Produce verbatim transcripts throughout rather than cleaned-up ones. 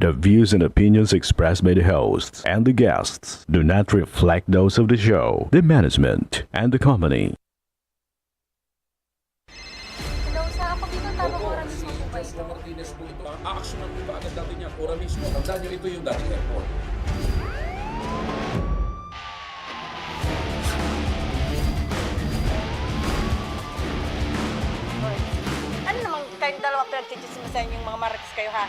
The views and opinions expressed by the hosts and the guests do not reflect those of the show, the management, and the company. Hello, sa kapag ito, tamang oras mismo po ba ito? Martinez po ito. Aaksyonan po kaagad natin yan. Ora mismo. Tandaan nyo, ito yung dating airport. Ano naman kayong dalawa pinagchichismisan yung mga marites kayo, ha?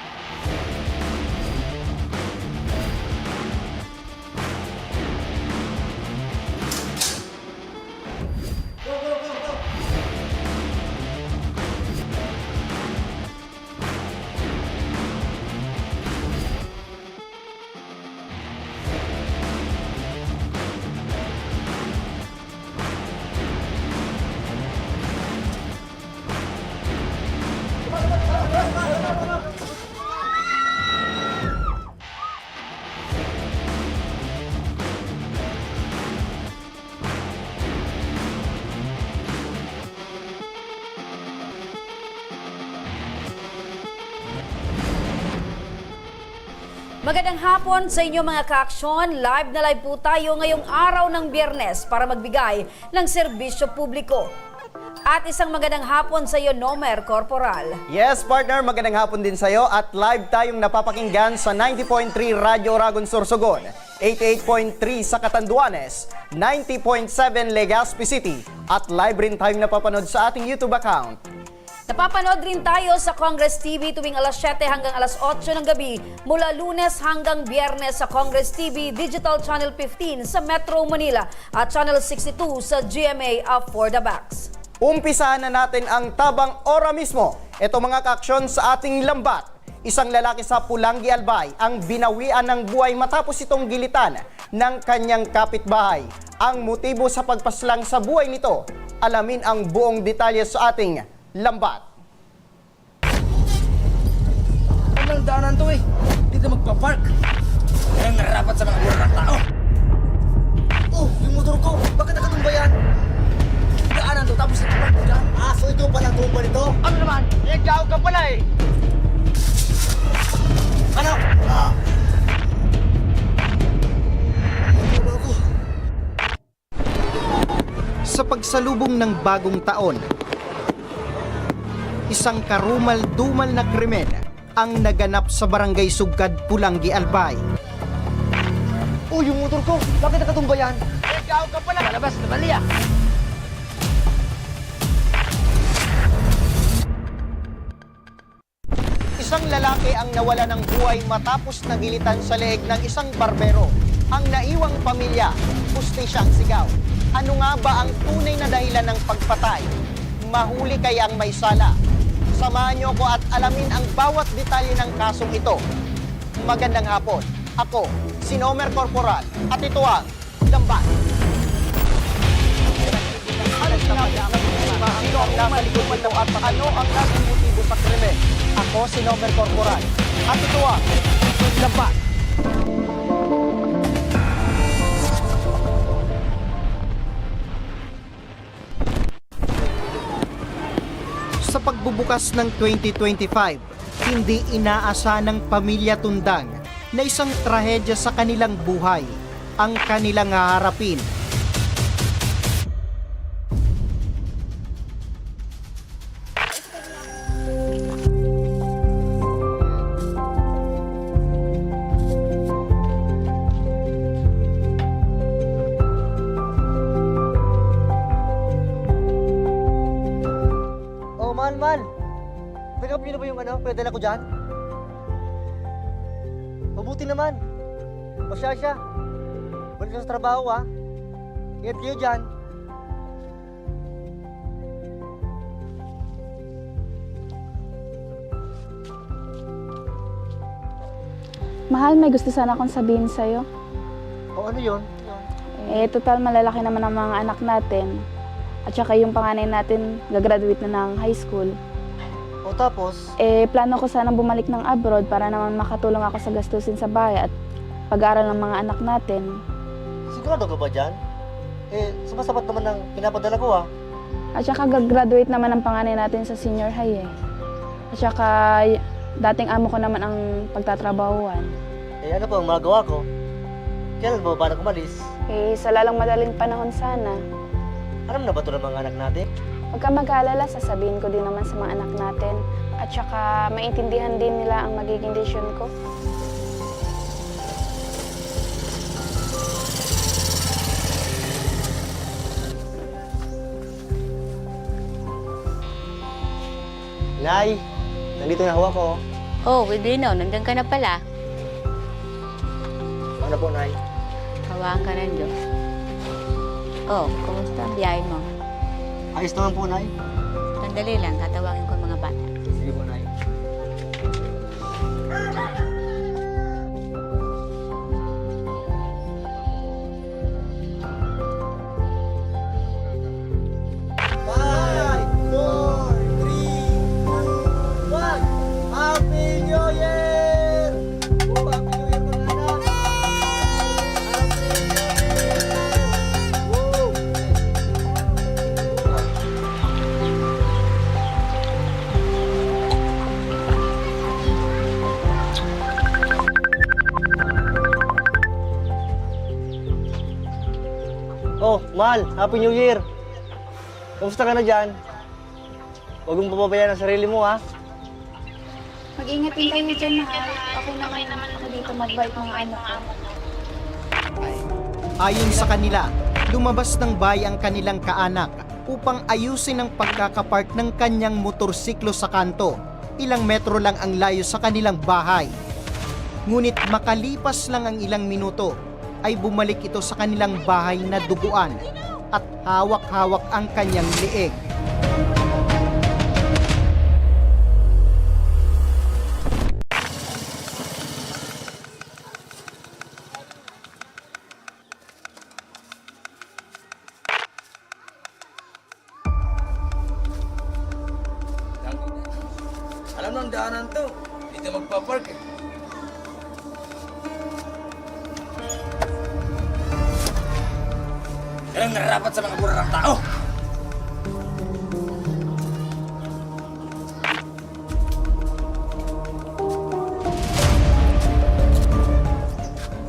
Magandang hapon sa inyo, mga kaaksyon. Live na live po tayo ngayong araw ng Biyernes para magbigay ng serbisyo publiko. At isang magandang hapon sa iyo, Nomer Corporal. Yes, partner, magandang hapon din sa iyo. At live tayong napapakinggan sa ninety point three Radyo Oragon Sorsogon, eighty-eight point three sa Catanduanes, ninety point seven Legazpi City, at live rin tayong napapanood sa ating YouTube account. Napapanood rin tayo sa Congress T V tuwing alas siyete hanggang alas otso ng gabi, mula Lunes hanggang Biyernes sa Congress T V Digital Channel fifteen sa Metro Manila at Channel sixty-two sa G M A Affordabacks. Umpisahan na natin ang tabang ora mismo. Ito, mga kaaksyon, sa ating lambat. Isang lalaki sa Pulangi, Albay ang binawian ng buhay matapos itong gilitan ng kanyang kapitbahay. Ang motibo sa pagpaslang sa buhay nito, alamin ang buong detalye sa ating lambat. Anong daanan to eh? Dito magpa-park. Ang narapat sa mga mura ng tao. Oh, yung motor ko! Bakit nakatumba yan? Daanan to, tapos nakapark ka? Ah, so ikaw pala ang tumba nito? Ano naman? Nagdaog ka pala eh! Ano? Ah! Ano ba ako? Sa pagsalubong ng bagong taon, isang karumal-dumal na krimen ang naganap sa Barangay Sugkad, Pulanggi, Albay. Oh, yung motor ko! Bakit nakatumba yan? Eh, gaog ka pala! Palabas, Natalia! Isang lalaki ang nawala ng buhay matapos nagilitan sa leeg ng isang barbero. Ang naiwang pamilya, hustisya ang sigaw. Ano nga ba ang tunay na dahilan ng pagpatay? Mahuli kaya ang may sala? Samahan niyo ako at alamin ang bawat detalye ng kasong ito. Magandang hapon. Ako, si Nomer Corporal, at ito ang Lambat. Ano ang nasa likod nito at ano ang naging motibo sa krimen? Ako si Nomer Corporal at ito ang Lambat. Sa pagbubukas ng twenty twenty-five, hindi inaasahan ng pamilya Tundang na isang trahedya sa kanilang buhay ang kanilang haharapin. Oh, mahal, mahal. Tanggap niyo na ba yung ano, pinadala ko dyan? Mabuti naman. Pasensya. Balik na sa trabaho, ah. Ingat kayo dyan. Mahal, may gusto sana akong sabihin sa'yo. O ano yun? Eh, total malalaki naman ang mga anak natin. At saka yung panganay natin, gagraduate na ng high school. O tapos? Eh, plano ko sanang bumalik ng abroad para naman makatulong ako sa gastusin sa bahay at pag-aaral ng mga anak natin. Sigurado ka ba dyan? Eh, sumasapat naman ang pinapadala ko ah. At saka gagraduate naman ang panganay natin sa senior high eh. At saka, y- Dating amo ko naman ang pagtatrabahuhan. Eh, ano po ang magagawa ko? Kailan ba balak umalis? Eh, sa lalang madaling panahon sana. Alam na ba ito ng mga anak natin? Huwag ka mag-aalala, sasabihin ko din naman sa mga anak natin. At saka, maintindihan din nila ang magiging desisyon ko. Nay, nandito na ho ako. Oh, Wilino, nandiyan ka na pala. Ano po, Nay? Hawaan ka ng Diyos. Oh, kumusta ang biyahe mo? Ayos naman po, Nay. Sandali lang, tatawagin ko ang mga bata. Sige po, Nay. Five, four, three, two, one. Happy New Year! Woo! Happy New Year, mga anak! Happy New Year! Woo! Oh, mahal, Happy New Year! Kamusta ka na diyan? Huwag mong pababayaan ang sarili mo, ha? Mag-ingat din kayo diyan, mahal. Okay naman ako dito, mabait mga anak ko. Ayon sa kanila, lumabas ng bahay ang kanilang kaanak upang ayusin ang pagkakapark ng kanyang motorsiklo sa kanto. Ilang metro lang ang layo sa kanilang bahay. Ngunit makalipas lang ang ilang minuto, ay bumalik ito sa kanilang bahay na duguan at hawak-hawak ang kanyang leeg. Alam mo, ang daanan to. Dito magpa-park eh. Yan ang nararapat sa mga burang tao.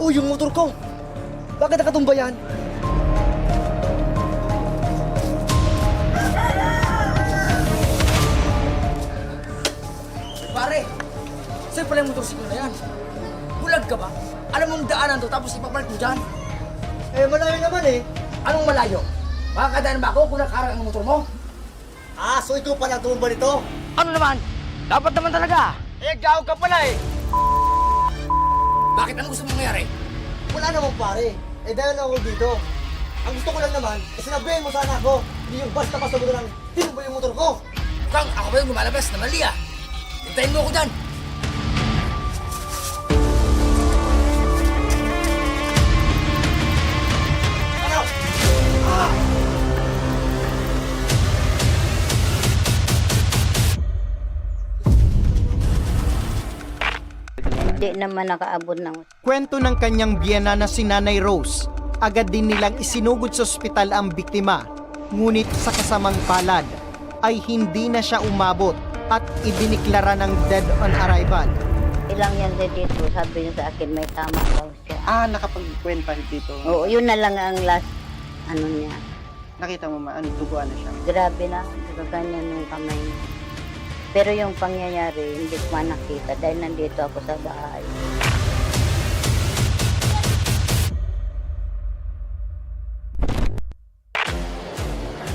Oh, yung motor ko! Bakit nakatumba yan? Pare, saan pala yung motorsiklo na yan? Bulag ka ba? Alam mong daanan to, tapos ipapark mo dyan? Eh, malayo naman eh. Anong malayo? Makakadaan ba ako kung nakaharang ang motor mo? Ah, so ikaw pala ang tumumba nito? Ano naman? Dapat naman talaga. Eh, gaog ka pala eh. Bakit? Anong gusto mong mangyari? Wala naman, pare. Eh, dahil lang ako dito. Ang gusto ko lang naman, eh, sinabihan mo sana ako. Hindi yung basta-basta mo lang tinumba yung motor ko. Kang, ako ba yung lumalabas na mali ah? Hintayin mo ako dyan. Hindi naman nakaabot ng... Kwento ng kanyang biyenan na si Nanay Rose, agad din nilang isinugod sa ospital ang biktima. Ngunit sa kasamang palad, ay hindi na siya umabot at idineklara ng dead on arrival. Ilang yan siya dito, sabi niya sa akin, may tama daw siya. Ah, nakapagkwenta dito. Oo, yun na lang ang last, ano niya. Nakita mo ma-, ano, duguan na siya. Grabe na, nagkaganyan yung kamay niya. Pero yung pangyayari, hindi ko pa nakita dahil nandito ako sa bahay.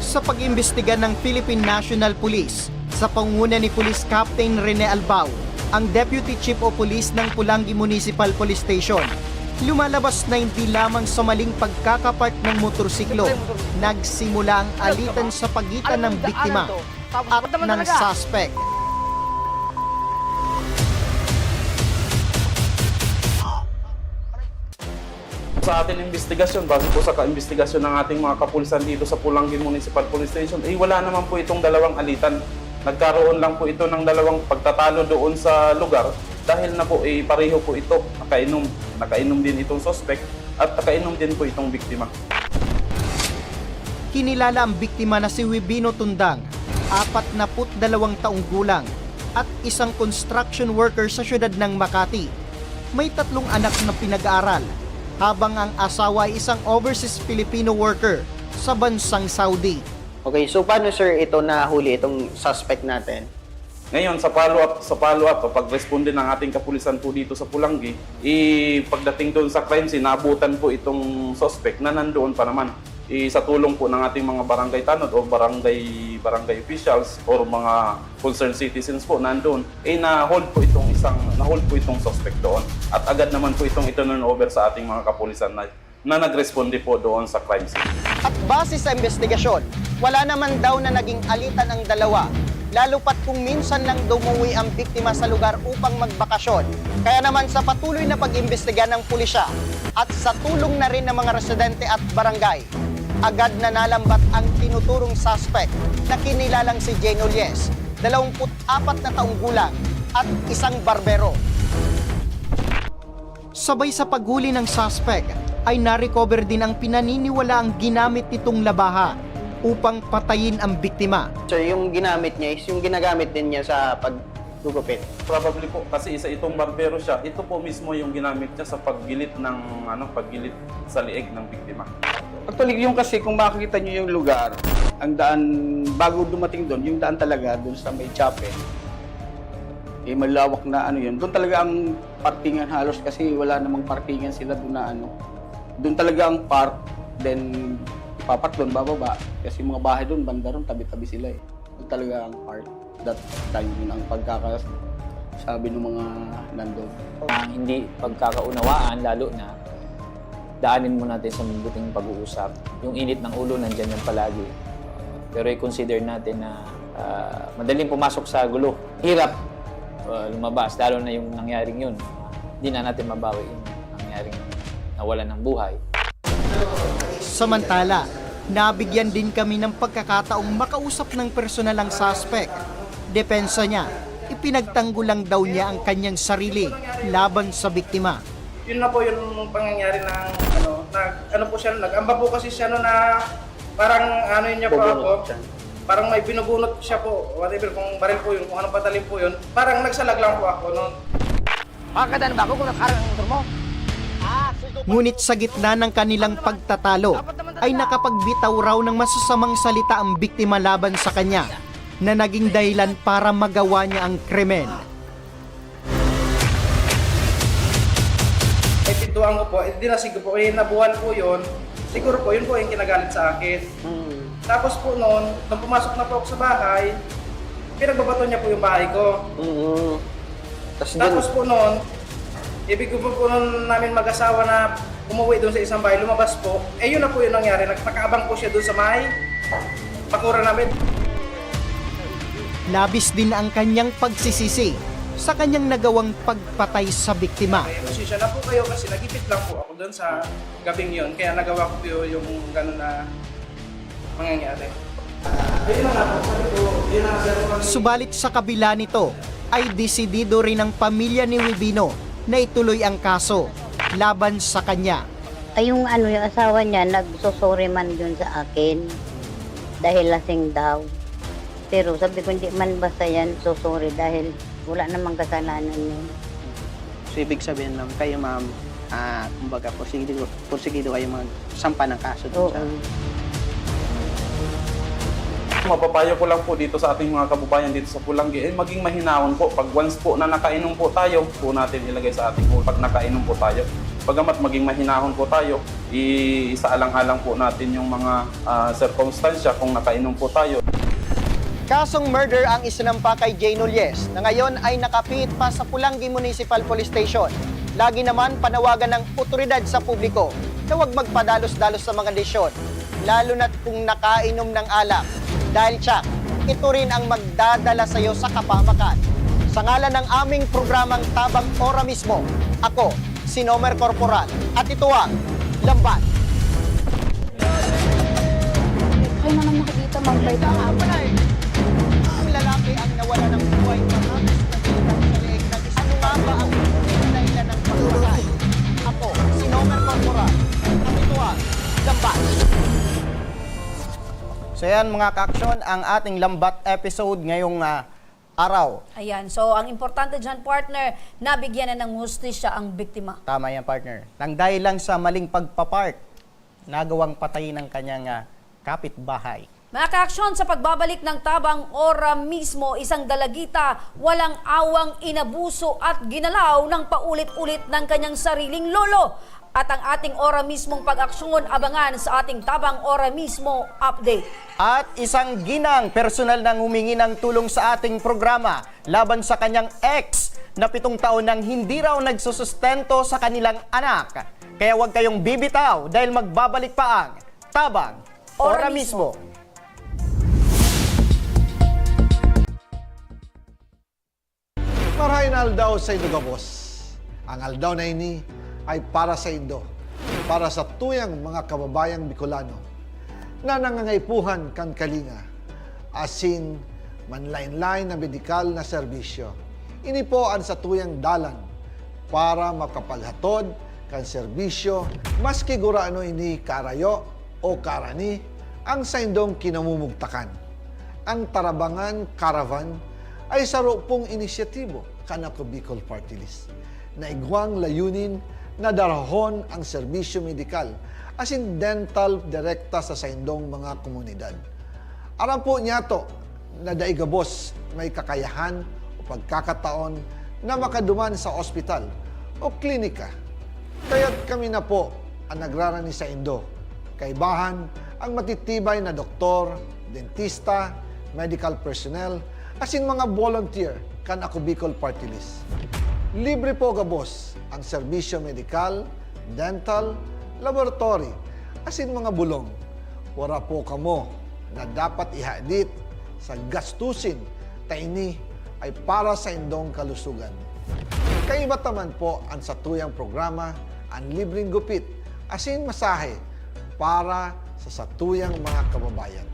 Sa pag-imbestiga ng Philippine National Police, sa pangunguna ni Police Captain Rene Albao, ang Deputy Chief of Police ng Polangui Municipal Police Station, lumalabas na hindi lamang sa maling pagkakapark ng motorsiklo nagsimula ang alitan sa pagitan ng biktima at ng suspect. Sa ating imbestigasyon, base po sa kaimbestigasyon ng ating mga kapulisan dito sa Polangui Municipal Police Station, eh, wala naman po itong dalawang alitan. Nagkaroon lang po ito ng dalawang pagtatalo doon sa lugar dahil na po, eh, pareho po ito. Nakainom, nakainom din itong suspect at nakainom din po itong biktima. Kinilala ang biktima na si Wibino Tundang, apat na put dalawang taong gulang, at isang construction worker sa siyudad ng Makati. May tatlong anak na pinag-aaral, habang ang asawa ay isang overseas Filipino worker sa bansang Saudi. Okay, so paano, sir, ito nahuli itong suspect natin? Ngayon, sa follow-up, sa follow-up, pag-responde ng ating kapulisan po dito sa Pulanggi, eh, pagdating doon sa crime scene, naabutan po itong suspect na nandoon pa naman. Eh, sa tulong po ng ating mga barangay tanod o barangay, barangay officials or mga concerned citizens po nandoon, eh, na-hold po itong isang, na-hold po itong suspect doon. At agad naman po itong i-turn over sa ating mga kapulisan na na nagresponde po doon sa crime scene. At base sa investigasyon, wala naman daw na naging alitan ang dalawa, lalo pat kung minsan lang dumuwi ang biktima sa lugar upang magbakasyon. Kaya naman sa patuloy na pag-imbestiga ng pulisya at sa tulong na rin ng mga residente at barangay, agad na nalambat ang tinuturong suspect na kinilalang si Jane Ulles, dalawampu't apat na taong gulang at isang barbero. Sabay sa paghuli ng suspect, ay na-recover din ang pinaniniwalaang ginamit nitong labaha upang patayin ang biktima. Sir, yung ginamit niya is yung ginagamit din niya sa paggugupit. Probably po, kasi isa itong barbero siya, ito po mismo yung ginamit niya sa paggilit ng, ano, paggilit sa lieg ng biktima. Actually, yung kasi kung makikita nyo yung lugar, ang daan, bago dumating doon, yung daan talaga doon sa may chapel, eh, malawak na ano yun. Doon talaga ang parkingan halos kasi wala namang parkingan sila doon na ano. Doon talaga ang park, then papatlon, bababa. Kasi mga bahay doon, banda ron, tabi-tabi sila eh. Doon talaga ang park. That time yun ang pagkakasabi ng mga nandun. Ang hindi pagkakaunawaan, lalo na, daanin mo natin sa mabuting pag-uusap. Yung init ng ulo, nandyan yan palagi. Pero i-consider natin na ah, madaling pumasok sa gulo. Hirap ah, lumabas, lalo na yung nangyaring yun. Hindi na natin mabawi yung nangyaring nawalan ng buhay. Samantala, nabigyan din kami ng pagkakataong makausap ng personal ang suspect. Depensa niya, ipinagtanggol lang daw niya ang kanyang sarili laban sa biktima. Yun na po yung pangyayari ng ano, nag, ano po siya, nag-amba po kasi siya no na parang ano yun niya po ako, parang may binubunot siya po, whatever, kung baril po yun, kung anong patalim po yun, parang nagsalag lang po ako noon. Makakadaan ba ako kung nakaharang ang motor mo? Ngunit sa gitna ng kanilang pagtatalo, ay nakapagbitaw raw ng masasamang salita ang biktima laban sa kanya na naging dahilan para magawa niya ang krimen. Eh, pintuan ko po, eh, dinasig ko po, eh, nabuhan po yun. Siguro po, yun po yung kinagalit sa akin. Tapos po noon, nung pumasok na po ako sa bahay, pinagbabato niya po yung bahay ko. Mm. Tas dun, Tapos po noon, ibig ko po, po noon namin mag-asawa na umuwi doon sa isang bahay, lumabas po. Eh, yun na po yung nangyari. Nag- Nakaabang po siya doon sa may pakura namin. Labis din ang kanyang pagsisisi sa kanyang nagawang pagpatay sa biktima. Kaya pasensya na po kayo kasi nagipit lang po ako doon sa gabing yon. Kaya nagawa ko po yung gano'n na mangyayari. Ayun na nga po, sabi ko, yun na nga, sir. Subalit sa kabila nito, ay desidido rin ang pamilya ni Wibino na ituloy ang kaso laban sa kanya. Ay, yung ano, yung asawa niya, nagsusuri man yun sa akin. Dahil lasing daw. Pero sabi ko, hindi man basta yan susuri dahil wala namang kasalanan yun. So, ibig sabihin, ma'am, kayo, ma'am, ah, kumbaga, porsigido, porsigido kayo magsampa ng kaso dun Oo. Sa Mapapayo ko lang po dito sa ating mga kababayan dito sa Pulanggi, eh, maging mahinahon po. Pag once po na nakainom po tayo, po natin ilagay sa ating ulo. Pag nakainom po tayo, bagamat maging mahinahon po tayo, isaalang-alang po natin yung mga ah, sirkumstansya kung nakainom po tayo. Kasong murder ang isinampa kay Jay Nulles na ngayon ay nakapihit pa sa Pulanggi Municipal Police Station. Lagi naman panawagan ng otoridad sa publiko na huwag magpadalos-dalos sa mga desisyon, lalo na't kung nakainom ng alak. Dahil tiyak, ito rin ang magdadala sa iyo sa kapahamakan. Sa ngalan ng aming programang Tabang Ora Mismo, ako si Nomer Corporal at ito ang Lambat. Kayo naman nakikita, mag-fight ang amo. Ang lalaki ang nawala ng buhay matapos na sa leeg ng isa. Ano nga ba ang dahilan ng pagpatay? Ako, si Nomer Corporal. At ito ang Lambat. So yan, mga ka-aksyon, ang ating Lambat episode ngayong ah, araw. Ayan. So, ang importante dyan, partner, nabigyan na ng hustisya ang biktima. Tama yan, partner. Nang dahil lang sa maling pagpapark, nagawang patayin ang kanyang, ah, kapitbahay. Mga kaaksyon, sa pagbabalik ng Tabang Ora mismo, isang dalagita, walang awang inabuso at ginalaw ng paulit-ulit ng kanyang sariling lolo. At ang ating Ora mismong pag-aksyon, abangan sa ating Tabang Ora mismo update. At isang ginang personal nang humingi ng tulong sa ating programa laban sa kanyang ex na pitong taon nang hindi raw nagsusustento sa kanilang anak. Kaya huwag kayong bibitaw dahil magbabalik pa ang Tabang Ora Ora mismo. Mismo. Marahay na aldaw saindo gabos. Ang aldaw na ini ay para saindo, para sa tuyang mga kababayang Bicolano na nangangaipuhan kan kalinga, asin manlaen-laen na medikal na serbisyo. Ini po an satuyang dalan para makapaghatod kan serbisyo, maski gurano ini kaarayo o kaarani ang saindong kinamumugtakan. Ang Tarabangan Caravan ay saro pong inisyatibo kan Ako Bicol Party List na igwang layunin na darahon ang serbisyo medikal asin dental direkta sa saindong mga komunidad. Aram po niyato na dai gabos may kakayahan o pagkakataon na makaduman sa ospital o klinika. Kaya't kami na po an nagrarani saindo. Kaibahan ang matitibay na doktor, dentista, medical personnel, asin mga volunteer kan Ako Bicol Party List. Libre po gabos ang serbisyo medikal, dental, laboratory, asin mga bulong. Wara po kamo na dapat ihadit sa gastusin ta ini ay para saindong kalusugan. Kaiba ta man po an satuyang programa, an libreng gupit asin masahe para sa satuyang mga kababayan.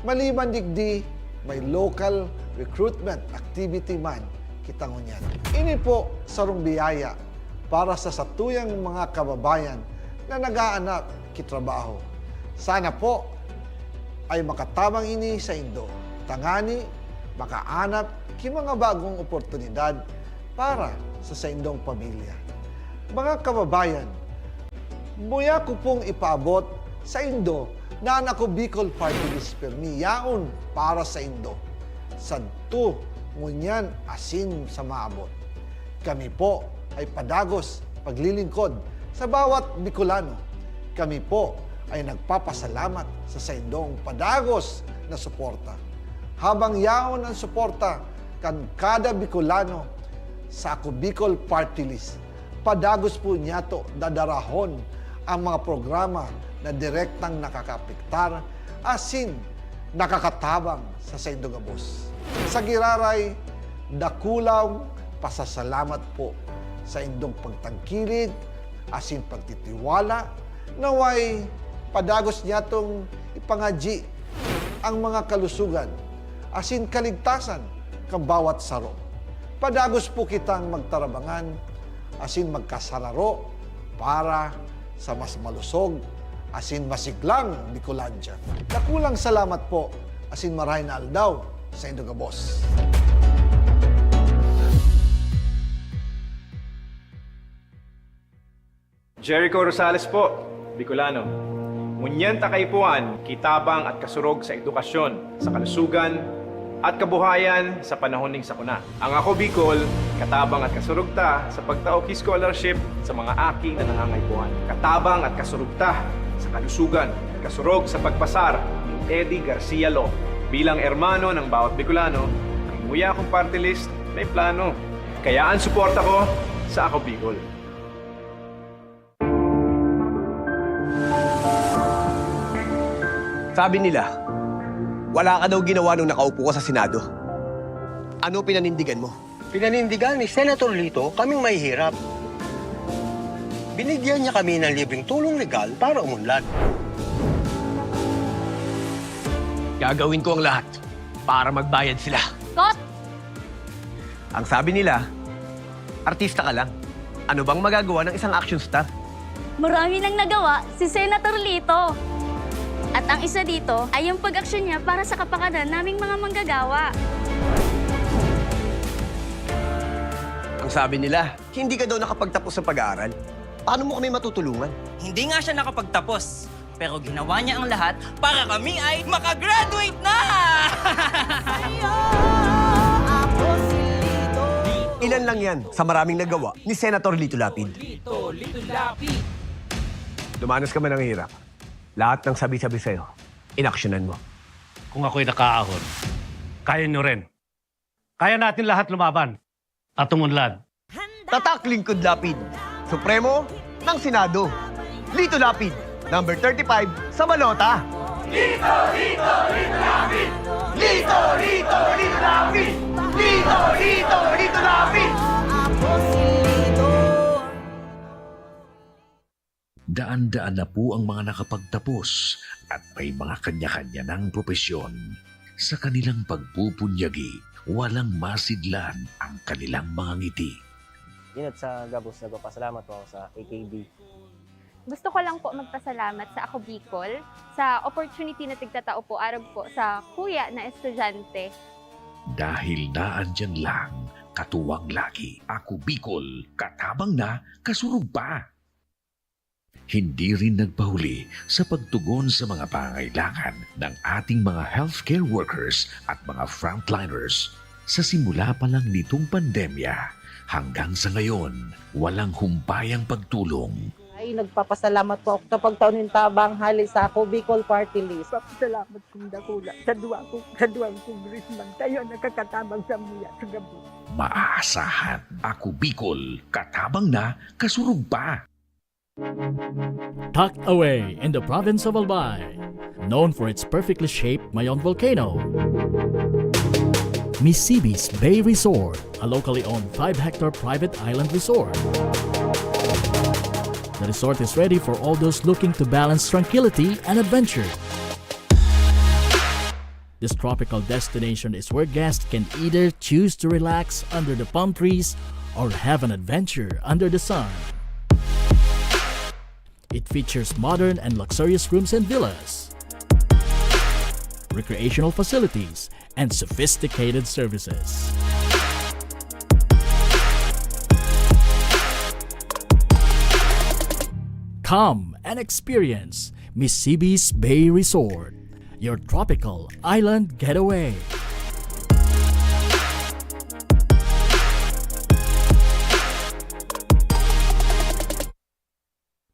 Maliban digdi, may local recruitment activity man kita ngunyan. Ini po sarong biyaya para sa satuyang mga kababayan na nag-aanap ki trabaho. Sana po ay makatabang ini saindo, tangani makaanap ki mga bagong oportunidad para sa saindong pamilya. Mga kababayan, muya ko pong ipaabot saindo na an Ako Bicol Party List pirmi yaon para saindo, sadto, ngunyan asin sa maabot. Kami po ay padagos paglilingkod sa bawat Bicolano. Kami po ay nagpapasalamat sa saindong padagos na suporta. Habang yaon an suporta kan kada Bicolano sa Ako Bicol Party List, padagos po niyato dadarahon ang mga programa na direktang nakakaapektar asin nakakatabang sa saindo gabos. Sa giraray, dakulang pasasalamat po sa indong pagtangkilik asin pagtitiwala. Naway padagos niyatong ipangadyi ang mga kalusugan asin kaligtasan kan bawat saro. Padagos po kitang magtarabangan asin magkasararo para sa mas malusog asin masiglang Bicolandia. Dakulang salamat po asin marahay na aldaw saindo gabos. Jericho Rosales po, Bicolano. Ngunyan ta kaipuhan, kitabang at kasurog sa edukasyon, sa kalusugan, at kabuhayan sa panahon ning sakuna. Ang Ako Bicol, katabang at kasurog ta sa pagtao ki scholarship sa mga aki na nangangaipuhan. Katabang at kasurog ta sa kalusugan, kasurog sa pagpasar ning Eddie Garcia Law. Bilang hermano ng bawat Bicolano, ang Muya Akong Party List may plano. Kaya ang suporta ko sa Ako Bicol. Sabi nila, wala ka daw ginawa nung nakaupo ka sa Senado. Ano pinanindigan mo? Pinanindigan ni Senator Lito kaming mahihirap. Binigyan niya kami ng libreng tulong legal para umunlad. Gagawin ko ang lahat para magbayad sila. Kot! Ang sabi nila, artista ka lang. Ano bang magagawa ng isang action star? Marami nang nagawa si Senator Lito. At ang isa dito ay yung pag-aksyon niya para sa kapakanan naming mga manggagawa. Sabi nila, hindi ka daw nakapagtapos sa pag-aaral. Paano mo kami matutulungan? Hindi nga siya nakapagtapos, pero ginawa niya ang lahat para kami ay makagraduate na! Ilan lang yan sa maraming nagawa ni Senator Lito Lapid. Dumanas ka man ng hirap, lahat ng sabi-sabi sa'yo, inaksyonan mo. Kung ako'y nakaahon, kaya nyo rin. Kaya natin lahat lumaban at umunlad. Tatak Lingkod Lapid, Supremo ng Senado. Lito Lapid, number thirty-five sa balota. Lito, Lito, Lito Lapid! Lito, Lito, Lito Lapid! Lito, Lito, Lito Lapid! Daan-daan na po ang mga nakapagtapos at may mga kanya-kanya ng propesyon. Sa kanilang pagpupunyagi, walang masidlan ang kanilang mga ngiti. Yun, at sa gabos, nagpapasalamat po ako sa A K B. Gusto ko lang po magpasalamat sa Ako Bicol sa opportunity na tigtatao po arog po sa kuya na estudyante. Dahil naandyan lang, katuwang lagi, Ako Bicol, katabang na, kasurog pa. Hindi rin nagpahuli sa pagtugon sa mga pangangailangan ng ating mga healthcare workers at mga frontliners. Sa simula pa lang nitong pandemya, hanggang sa ngayon, walang humpay ang pagtulong. Ay, nagpapasalamat po ako sa pagtao nin tabang hali sa Ako Bicol Party List. Papasalamat kong dakula sa duwa ko, sa duwang congressman, kayo nakakatabang sa muya sa gabi. Maaasahan, Ako Bicol, katabang na, kasurog pa. Tucked away in the province of Albay, known for its perfectly shaped Mayon volcano, Misibis Bay Resort, a locally owned five-hectare private island resort. The resort is ready for all those looking to balance tranquility and adventure. This tropical destination is where guests can either choose to relax under the palm trees or have an adventure under the sun. It features modern and luxurious rooms and villas, recreational facilities, and sophisticated services. Come and experience Misibis Bay Resort, your tropical island getaway.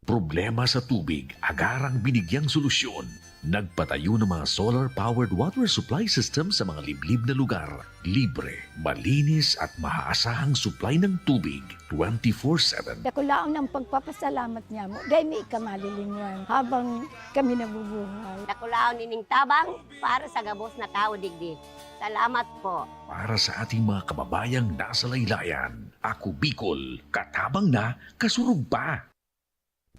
Problema sa tubig, agarang binigyang solusyon. Nagpatayo ng mga solar-powered water supply system sa mga liblib na lugar. Libre, malinis at maaasahang supply ng tubig twenty-four seven. Dakulaon ang pagpapasalamat niamo, dahil may ika malilingwan habang kami nabubuhay. Dakulaon nining tabang para sa gabos na tawo digdi. Salamat po. Para sa ating mga kababayang nasa laylayan, Ako Bicol, katabang na, kasurog pa.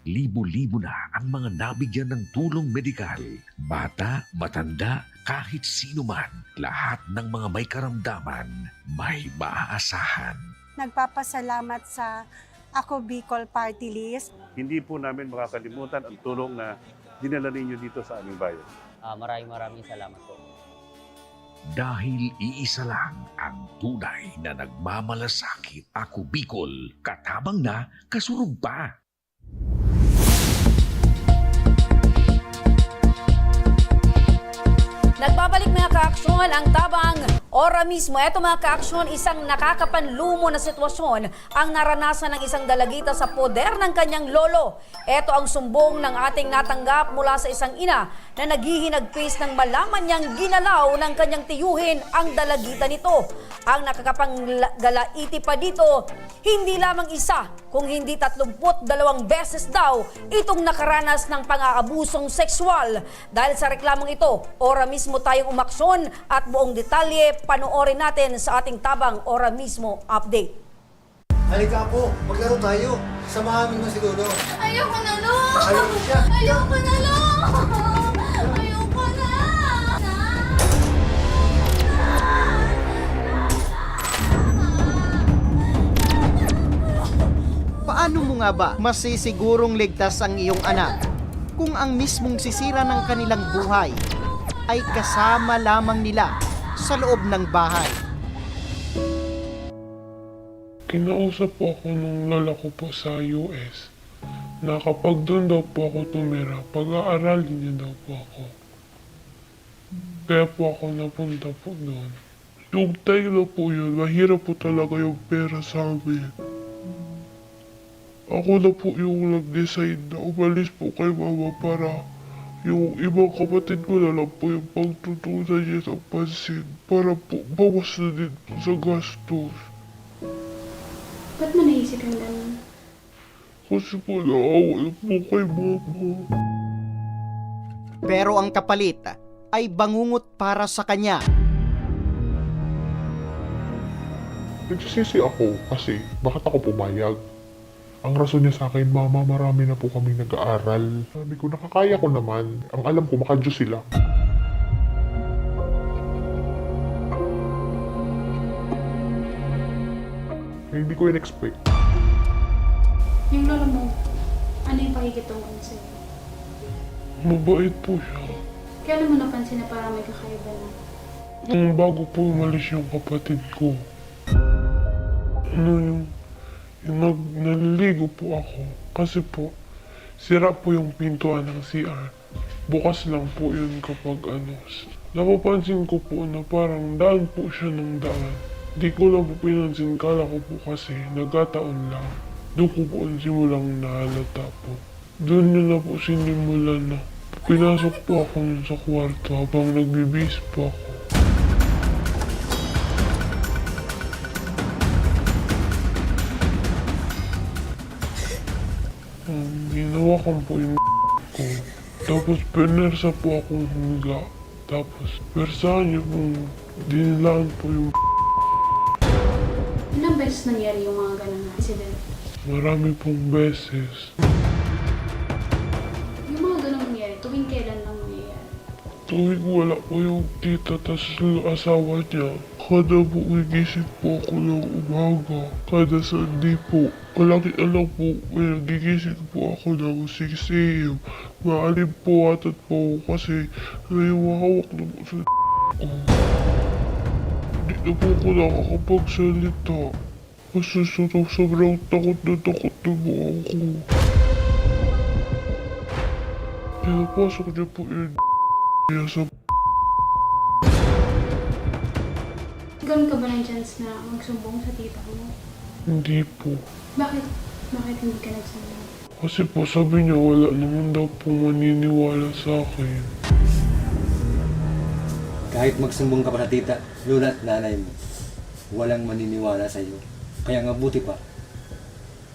Libo-libo na ang mga nabigyan ng tulong medikal. Bata, matanda, kahit sino man, lahat ng mga may karamdaman, may maaasahan. Nagpapasalamat sa Ako Bicol Party List. Hindi po namin makakalimutan ang tulong na dinala ninyo dito sa aming bayan. Ah, maraming, maraming salamat po. Dahil iisa lang ang tunay na nagmamalasakit. Ako Bicol, katabang na, kasurog pa. Nagbabalik, mga kaaksyon, ang tabang ora mismo. Eto, mga kaaksyon, isang nakakapanlumo na sitwasyon ang naranasan ng isang dalagita sa poder ng kanyang lolo. Eto ang sumbong ng ating natanggap mula sa isang ina na naghihinagpis nang malaman niyang ginalaw ng kanyang tiyuhin ang dalagita nito. Ang nakakapanggalaiti pa dito, hindi lamang isa, kung hindi tatlumpu't dalawang beses daw itong nakaranas ng pang-aabusong sexual. Dahil sa reklamong ito, ora mismo tayong umaksyon at buong detalye panoorin natin sa ating tabang ora mismo update. Halika, apo, maglaro tayo. Samahan mo na si Lolo. Ayoko na, Lo! Ayoko siya. Ayoko na, Lo! Ayoko na! Paano mo nga ba masisigurong ligtas ang iyong anak kung ang mismong sisira ng kanilang buhay ay kasama lamang nila sa loob ng bahay? Kinausap po ako ng lola ko po sa U S. Nakapag doon daw po ako tumira, pag-aaralin niya daw po ako. Kaya po ako napunta po doon. Yung time na po yun, mahirap po talaga yung pera sa amin. Ako na po yung nag-decide na umalis po kay mama para yung ibang kapatid ko na lang po yung pagtutuunan niya ng pansin para po bawas na din po sa gastos. Ba't mo naisip yung ganun? Kasi po naawa na po kay mama. Pero ang kapalit ay bangungot para sa kanya. Nagsisisi ako kasi bakit ako pumayag. Ang rason niya sa akin, "Mama, marami na po kaming nag-aaral." Sabi ko, "Nakakaya ko naman. Ang alam ko, maka-Diyos sila." Hindi ko in-expect. Yung lolo mo, ano yung pakikitungo niya sa'yo? Mabait po siya. Kailan mo napansin na parang may kakaiba na? Nung bago po umalis yung kapatid ko, ano yung, yung nag, naliligo po ako. Kasi po, sira po yung pintuan ng C R. Bukas lang po yun kapag ano. Napapansin ko po na parang daan po siya ng daan. Di ko lang po pinansin, kala ko po kasi nagkataon lang. Doon ko po ang simulang nahalata po. Doon niya na po sinimulan na pinasok po ako nun sa kwarto habang nagbibihis po ako. Um, hinawakan po yung ko. Tapos pinersa po akong humiga. Tapos persahan niya pong dinilaan po yung Ilang beses nangyari yung mga ganun na incident? Marami pong beses. Yung mga ganun nangyari, tuwing kailan lang nangyayari? Tuwing wala po yung tita tas yung asawa niya, kada po gigising po ako ng umaga, kada Sunday po. Palagi na lang po, may nagigising po ako ng six a.m. Maalim po atat po ako kasi nahihawak na po sa ko. Di na po ako nakakapagsalita. Kasi sobrang, sobrang takot na takot na po ako. Pinapasok niya po yun niya sa Nagkaroon ka ba ng chance na magsumbong sa tita mo? Hindi po. Bakit? Bakit hindi ka nagsumbong? Kasi po sabi niya wala naman daw po maniniwala sa akin. Kahit magsumbong ka pa sa tita, lola at nanay mo, walang maniniwala sa iyo. Kaya nga buti pa,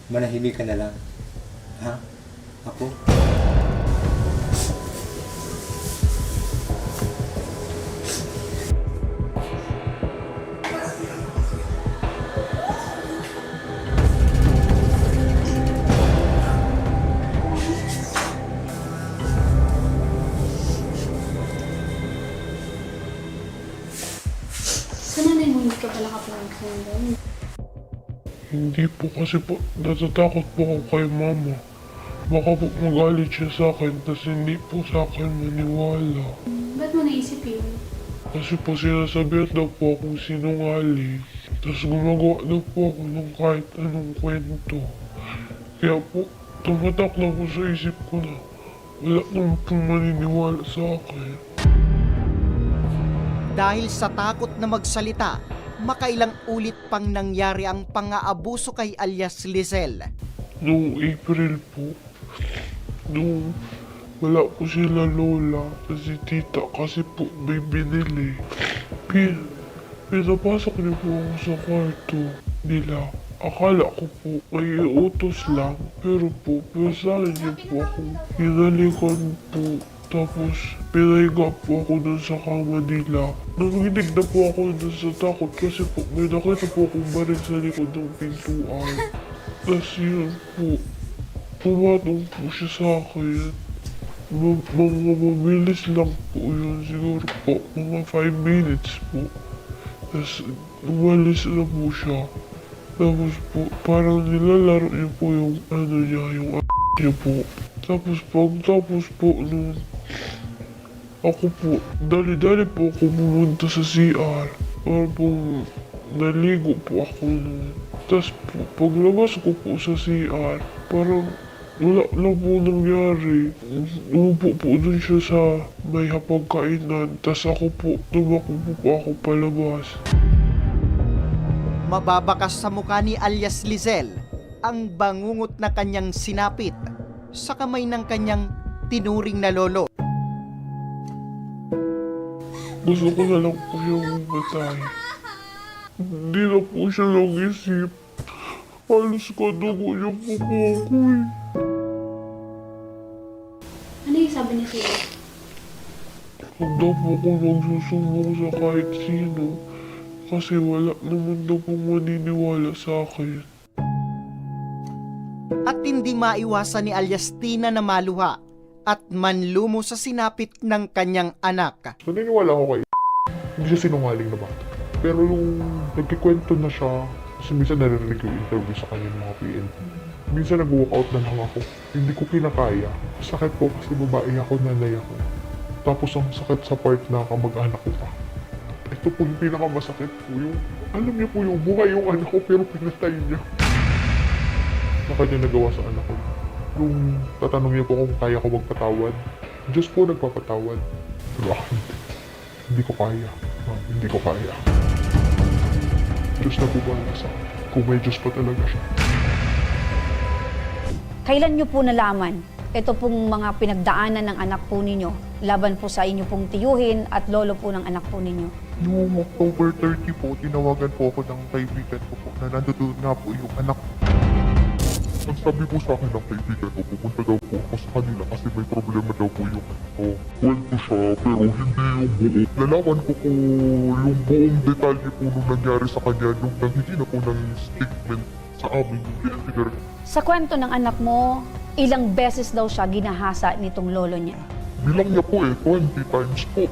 manahimik ka na lang. Ha? Ako? Sa nanay mo, hindi ka ba nakapagsumbong? Hindi po kasi po, natatakot po ako kay mama. Baka po magalit siya sa akin, tas hindi po sa akin maniwala. Ba't mo naisip yun? Kasi po sinasabihan daw po akong sinungaling. Tas gumagawa daw po ako ng kahit anong kwento. Kaya po, tumatak na po sa isip ko na wala naman pong maniniwala sa akin. Dahil sa takot na magsalita, makailang ulit pang nangyari ang pang-aabuso kay alias Lisel. Noong April po, nung wala po sila lola at si tita kasi po may binili. Pi- pinapasok niya po ako sa kwarto nila. Akala ko po may utos lang, pero po, pinasahan niya po ako. Hinalikan po. Tapos, pinahiga po ako dun sa kama nila. Nanginig na po ako dun sa takot kasi po may nakita po akong baril sa likod ng pintuan. Tas yun po, pumatong po siya sa akin. Ma- mga mabilis lang po yun. Siguro po, mga five minutes po. Tas umalis na po siya. Tapos po, parang nilalaro niya po yung ano niya, yung a- niya po. Tapos pagtapos po nun, ako po, dali-dali po ako pumunta sa C R. Para pong naligo po ako nun. Tas po, paglabas ko po sa C R, parang wala na po nangyari. Umupo po dun siya sa may hapagkainan, tas ako po, tumakbo po ako palabas. Mababakas sa mukha ni alias Lizel ang bangungot na kanyang sinapit sa kamay ng kanyang tinuring na lolo. Gusto ko na lang po siyang mamatay. Hindi na po siya nag-isip. Halos kadugo niya po po ako eh. Ano yung sabi niya sa'yo? Huwag daw po akong magsusumbong sa kahit sino kasi wala naman daw pong maniniwala sa akin. At hindi maiwasan ni alias Tina na maluha at manlumo sa sinapit ng kanyang anak. Naniniwala ako kay hindi siya sinungaling na bata. Pero yung nagkikwento na siya, kasi minsan naririnig ko yung interview sa kanya ng mga P N P. Minsan nag-walk out na lang ako. Hindi ko kinakaya. Sakit po kasi babae ako, nanay ako. Tapos ang sakit sa part na kamag-anak ko pa. Ito po yung pinakamasakit po yung, alam niyo po yung buhay yung anak ko pero pinatay niya. Na kanya nagawa sa anak ko. Yung tatanong niyo po kung kaya ko magpatawad, Diyos po nagpapatawad. Pero ako hindi. Hindi ko kaya. Ma'am, hindi ko kaya. Diyos na po bahala sa akin. Kung may Diyos pa talaga siya. Kailan niyo po nalaman ito pong mga pinagdaanan ng anak po ninyo laban po sa inyo pong tiyuhin at lolo po ng anak po ninyo? Noong October thirty po, tinawagan po ako ng kaibigan ko po na nandoon nga po yung anak ko. Ang sabi po sa akin ng kaibigan ko, pupunta daw po ako sa kanila kasi may problema daw po yung anak ko. Kwento siya, pero hindi yung buo. Nalaman ko po yung buong detalye po nung nangyari sa kanya nung nanghingi na po ng statement sa amin yung P N P director. Sa kwento ng anak mo, ilang beses daw siya ginahasa nitong lolo niya? Bilang niya po eh, twenty times po.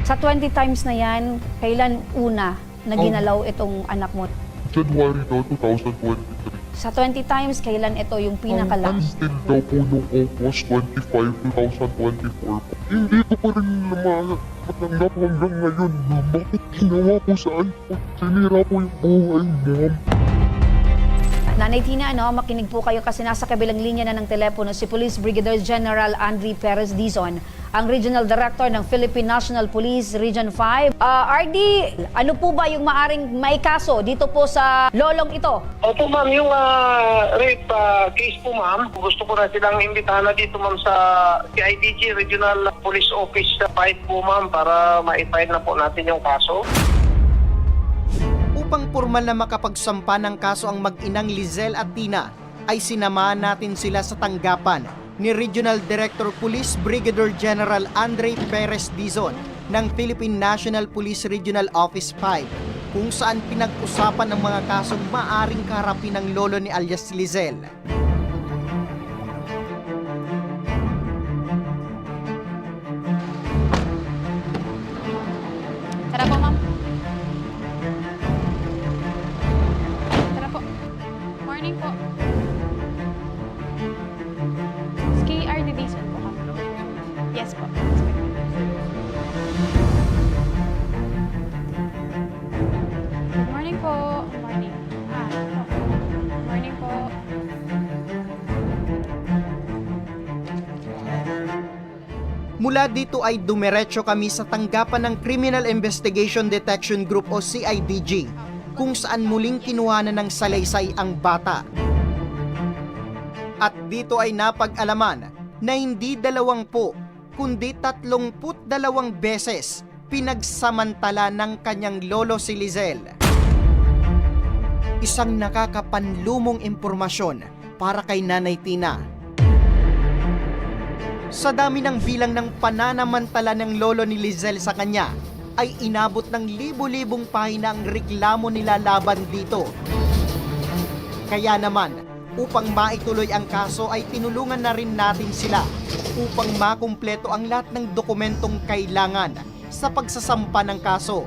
Sa twenty times na yan, kailan una na ginalaw itong anak mo? January daw two thousand twenty-three. Sa twenty times, kailan ito yung pinaka-last? Until daw po nung August twenty-five, two thousand twenty-four po. Hindi ko pa rin ma- matanggap hanggang ngayon na bakit ginawa ko sa anak ko. Sinira po yung buhay niya. Nanay Tina, ano, makinig po kayo kasi nasa kabilang linya na ng telepono si Police Brigadier General Andre Perez Dizon, ang Regional Director ng Philippine National Police Region five. Ah, R D, ano po ba yung maaring maikaso dito po sa lolong ito? Opo ma'am, yung ah, rape ah, case po ma'am, gusto ko na silang imbitahan na dito ma'am sa C I D G Regional Police Office sa five po ma'am para ma-file na po natin yung kaso. Upang pormal na makapagsampa ng kaso ang mag-inang Lizel at Tina, ay sinamahan natin sila sa tanggapan ni Regional Director Police Brigadier General Andre Perez Dizon ng Philippine National Police Regional Office five, kung saan pinag-usapan ang mga kasong maaring kaharapin ng lolo ni alias Lizel. Tara po, ma'am. Tara po. Morning po. Kay R D Dizon po kami. Yes po. Good morning po. Morning. Ah, morning po. Mula dito ay dumiretso kami sa tanggapan ng Criminal Investigation Detection Group o C I D G, kung saan muling kinuhanan ng salaysay ang bata. At dito ay napag-alaman na hindi dalawampu, kundi tatlongput dalawang beses pinagsamantala ng kanyang lolo si Lizel. Isang nakakapanlumong impormasyon para kay Nanay Tina. Sa dami ng bilang ng pananamantala ng lolo ni Lizel sa kanya, ay inabot ng libo-libong pahina ang reklamo nila laban dito. Kaya naman, upang maituloy ang kaso ay tinulungan na rin natin sila upang makumpleto ang lahat ng dokumentong kailangan sa pagsasampa ng kaso.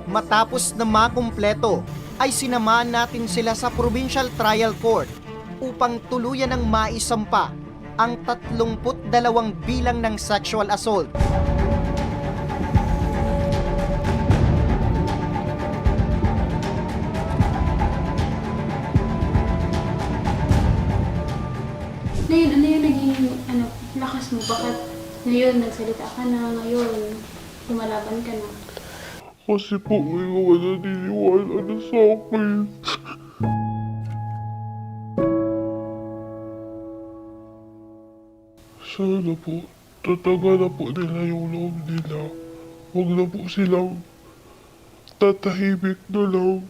Matapos na makumpleto, ay sinamahan natin sila sa Provincial Trial Court upang tuluyan ng maisampa ang tatlongput dalawang bilang ng sexual assault. Mas mo, bakit ngayon nagsalita ka na, ngayon lumalaban ka na? Kasi po, may mga naniniwala na sa akin. Sana po, tatagan na po nila yung loob nila. Huwag na po silang tatahimik na lang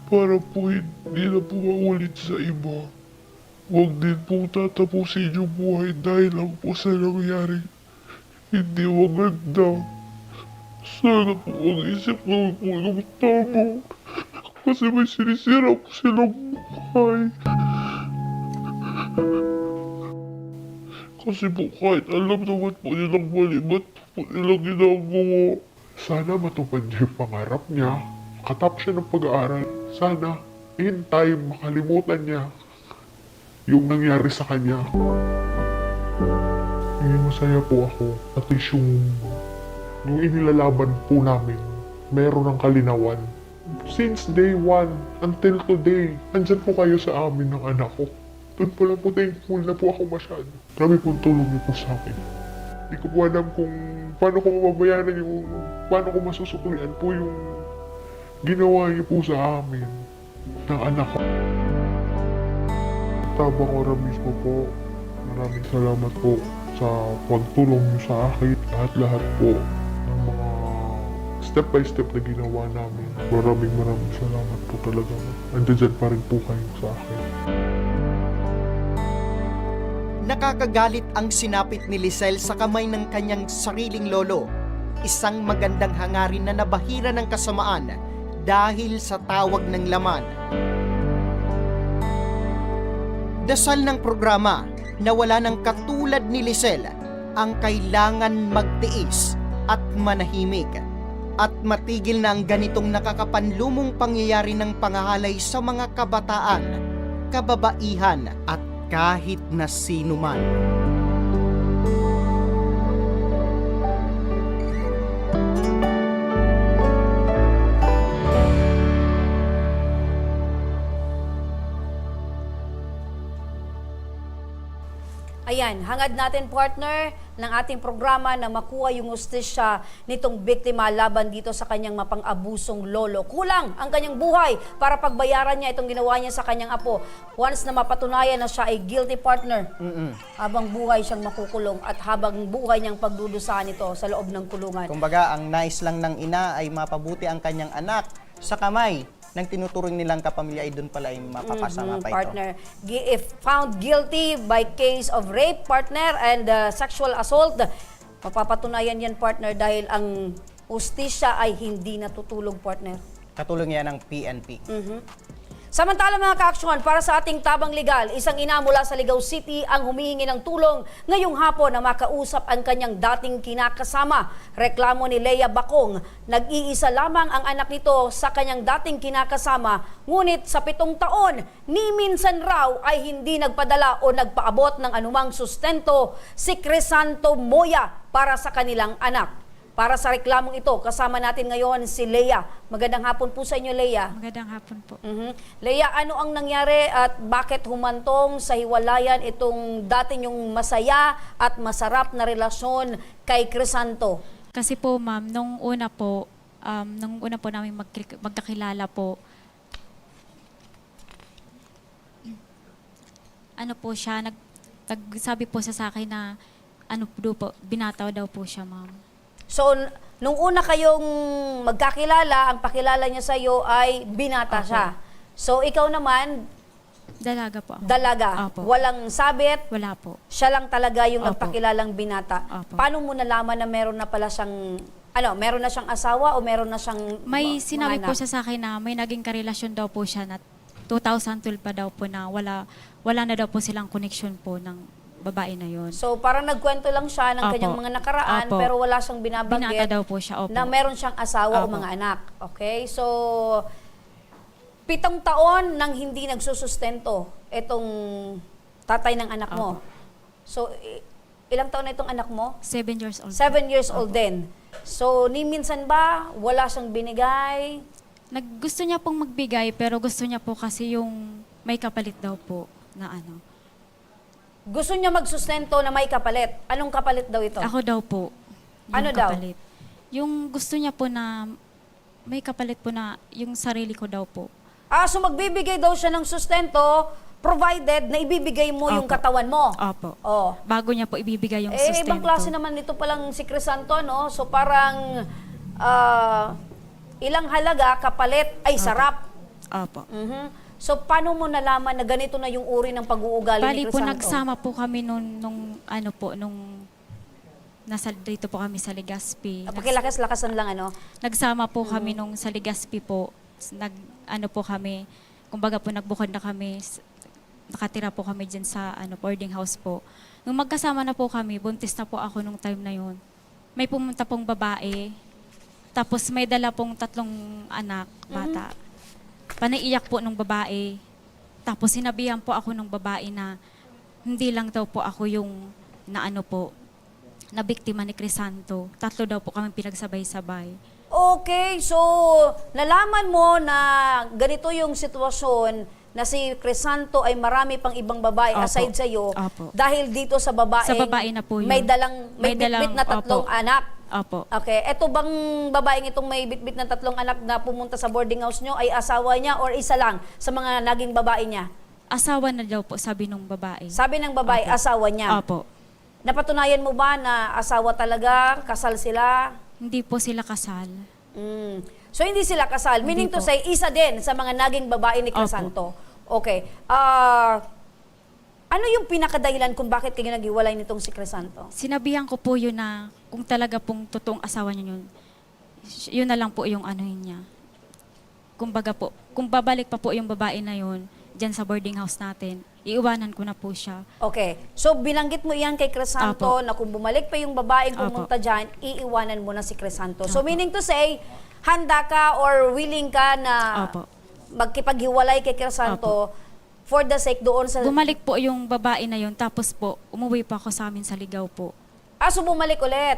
para po hindi na po maulit sa iba. Huwag din pong tatapusin yung buhay dahil lang po sa nangyari. Hindi maganda. Sana po mag-isip naman po ng tama. Kasi may sinisira po silang buhay. Kasi po kahit alam naman po nilang mali, ba't po nilang ginagawa? Sana matupad niya yung pangarap niya. Makatapos siya ng pag-aaral. Sana, in time, makalimutan niya yung nangyari sa kanya. Naging masaya po ako. At least yung, yung inilalaban po namin, meron ng kalinawan. Since day one until today, andyan po kayo sa amin ng anak ko. Doon po lang po thankful na po ako masyado. Grabe pong tulong niyo po sa akin. Di ko po alam kung paano ko mababayaran yung, paano ko masusuklian po yung ginawa niyo po sa amin ng anak ko. Tabang Ora mismo po, maraming salamat po sa pagtulong niyo sa akin. Lahat-lahat po ng mga step by step na ginawa namin. Maraming, maraming salamat po talaga. Nandiyan pa rin po kayo sa akin. Nakakagalit ang sinapit ni Lisel sa kamay ng kanyang sariling lolo, isang magandang hangarin na nabahira ng kasamaan dahil sa tawag ng laman. Dasal ng programa na wala nang katulad ni Lisel ang kailangan magtiis at manahimik at matigil na ang ganitong nakakapanlumong pangyayari ng pangahalay sa mga kabataan, kababaihan at kahit na sino man. Ayan, hangad natin, partner, ng ating programa na makuha yung hustisya nitong biktima laban dito sa kanyang mapang-abusong lolo. Kulang ang kanyang buhay para pagbayaran niya itong ginawa niya sa kanyang apo. Once na mapatunayan na siya ay guilty, partner, Mm-mm. habang buhay siyang makukulong at habang buhay niyang pagdudusahan ito sa loob ng kulungan. Kumbaga, ang nais lang ng ina ay mapabuti ang kanyang anak sa kamay ng tinuturing nilang kapamilya ay doon pala ay mapapasama Mhm, pa ito. Partner. Gi- If found guilty by case of rape, partner, and uh, sexual assault, mapapatunayan yan, partner, dahil ang hustisya ay hindi natutulog, partner. Katulong yan ng P N P. Mhm. Samantala, mga kaaksyon, para sa ating tabang legal, isang ina mula sa Ligao City ang humihingi ng tulong ngayong hapon na makausap ang kanyang dating kinakasama. Reklamo ni Lea Bacong, nag-iisa lamang ang anak nito sa kanyang dating kinakasama, ngunit sa pitong taon, ni minsan raw ay hindi nagpadala o nagpaabot ng anumang sustento si Crisanto Moya para sa kanilang anak. Para sa reklamong ito, kasama natin ngayon si Lea. Magandang hapon po sa inyo, Lea. Magandang hapon po. Mhm. Lea, ano ang nangyari at bakit humantong sa hiwalayan itong dati niyong masaya at masarap na relasyon kay Crisanto? Kasi po, ma'am, nung una po, um, nung una po namin magkri- magkakilala po, ano po siya, nag, nagsabi po siya sa akin na, ano po, po, binata daw po siya, ma'am. So, n- nung una kayong magkakilala, ang pakilala niya sa'yo ay binata Opo. siya. So, ikaw naman, Dalaga po ako. dalaga. Opo. Walang sabit, Wala po. siya lang talaga yung Opo. nagpakilalang binata. Opo. Paano mo nalaman na meron na pala siyang, ano, meron na siyang asawa o meron na siyang May ma- sinabi mga po anak? siya sa akin na may naging karelasyon daw po siya na two thousand twelve pa daw po na wala, wala na daw po silang connection po ng babae na yon. So, parang nagkwento lang siya ng Opo. kanyang mga nakaraan, Opo. pero wala siyang binabanggit Binata daw po siya, opo. na meron siyang asawa o Opo. mga anak. Okay? So, pitong taon nang hindi nagsusustento itong tatay ng anak mo. Opo. So, i- ilang taon na itong anak mo? Seven years old. Seven years old Opo. din. So, ni minsan ba, wala siyang binigay? Nag, gusto niya pong magbigay, pero gusto niya po kasi yung may kapalit daw po na ano. Gusto niya magsustento na may kapalit. Anong kapalit daw ito? Ako daw po. Yung Ano daw? Kapalit. Yung gusto niya po na may kapalit po na yung sarili ko daw po. Ah, so magbibigay daw siya ng sustento provided na ibibigay mo yung Opo. Katawan mo. Opo. Oh. Bago niya po ibibigay yung Eh, sustento. Ibang klase naman nito palang si Crisanto, no? So parang uh, ilang halaga, kapalit, ay sarap. Opo. Mm-hmm. So paano mo nalaman na ganito na yung uri ng pag-uugali Bali ni Crisanto? Bali po, nagsama po kami nun, nung ano po, nung nasa dito po kami sa Legazpi. Pakilakas-lakasan lang, ano? Nagsama po kami nung sa Legazpi po. Nag, ano po kami, kumbaga po nagbukod na kami, nakatira po kami dyan sa ano, boarding house po. Nung magkasama na po kami, buntis na po ako nung time na yun. May pumunta pong babae, tapos may dala pong tatlong anak, bata. Mm-hmm. Panaiyak po nung babae. Tapos sinabihan po ako nung babae na hindi lang daw po ako yung naano po, na biktima ni Crisanto. Tatlo daw po kami pinagsabay-sabay. Okay, so nalaman mo na ganito yung sitwasyon na si Crisanto ay marami pang ibang babae Opo. aside sa'yo Opo. dahil dito sa babaeng Sa babae na po yun. may dalang may, May dalang- bitbit na tatlong opo. Anak. Opo. Okay, eto bang babaeng itong may bitbit na tatlong anak na pumunta sa boarding house nyo ay asawa niya or isa lang sa mga naging babae niya? Asawa na daw po, sabi nung babae. Sabi ng babae, Opo. Asawa niya. Opo. Napatunayan mo ba na asawa talaga? Kasal sila? Hindi po sila kasal. Mm. So, hindi sila kasal. Hindi Meaning to po. Say, isa din sa mga naging babae ni Opo. Crisanto. Okay. Ah, ano yung pinakadahilan kung bakit kayo naghiwalay nitong si Crisanto? Sinabihan ko po yun na kung talaga pong totoong asawa niya yun, yun na lang po yung ano yun niya. Kumbaga po, kung babalik pa po yung babae na yun, dyan sa boarding house natin, iiwanan ko na po siya. Okay. So, binanggit mo iyan kay Crisanto Opo. na kung bumalik pa yung babaeng Opo. pumunta dyan, iiwanan mo na si Crisanto. So, Opo. Meaning to say, handa ka or willing ka na Opo. magkipaghiwalay kay Crisanto for the sake doon sa... Bumalik po yung babae na yun, tapos po, umuwi po ako sa amin sa Ligao po. Ah, so bumalik ulit.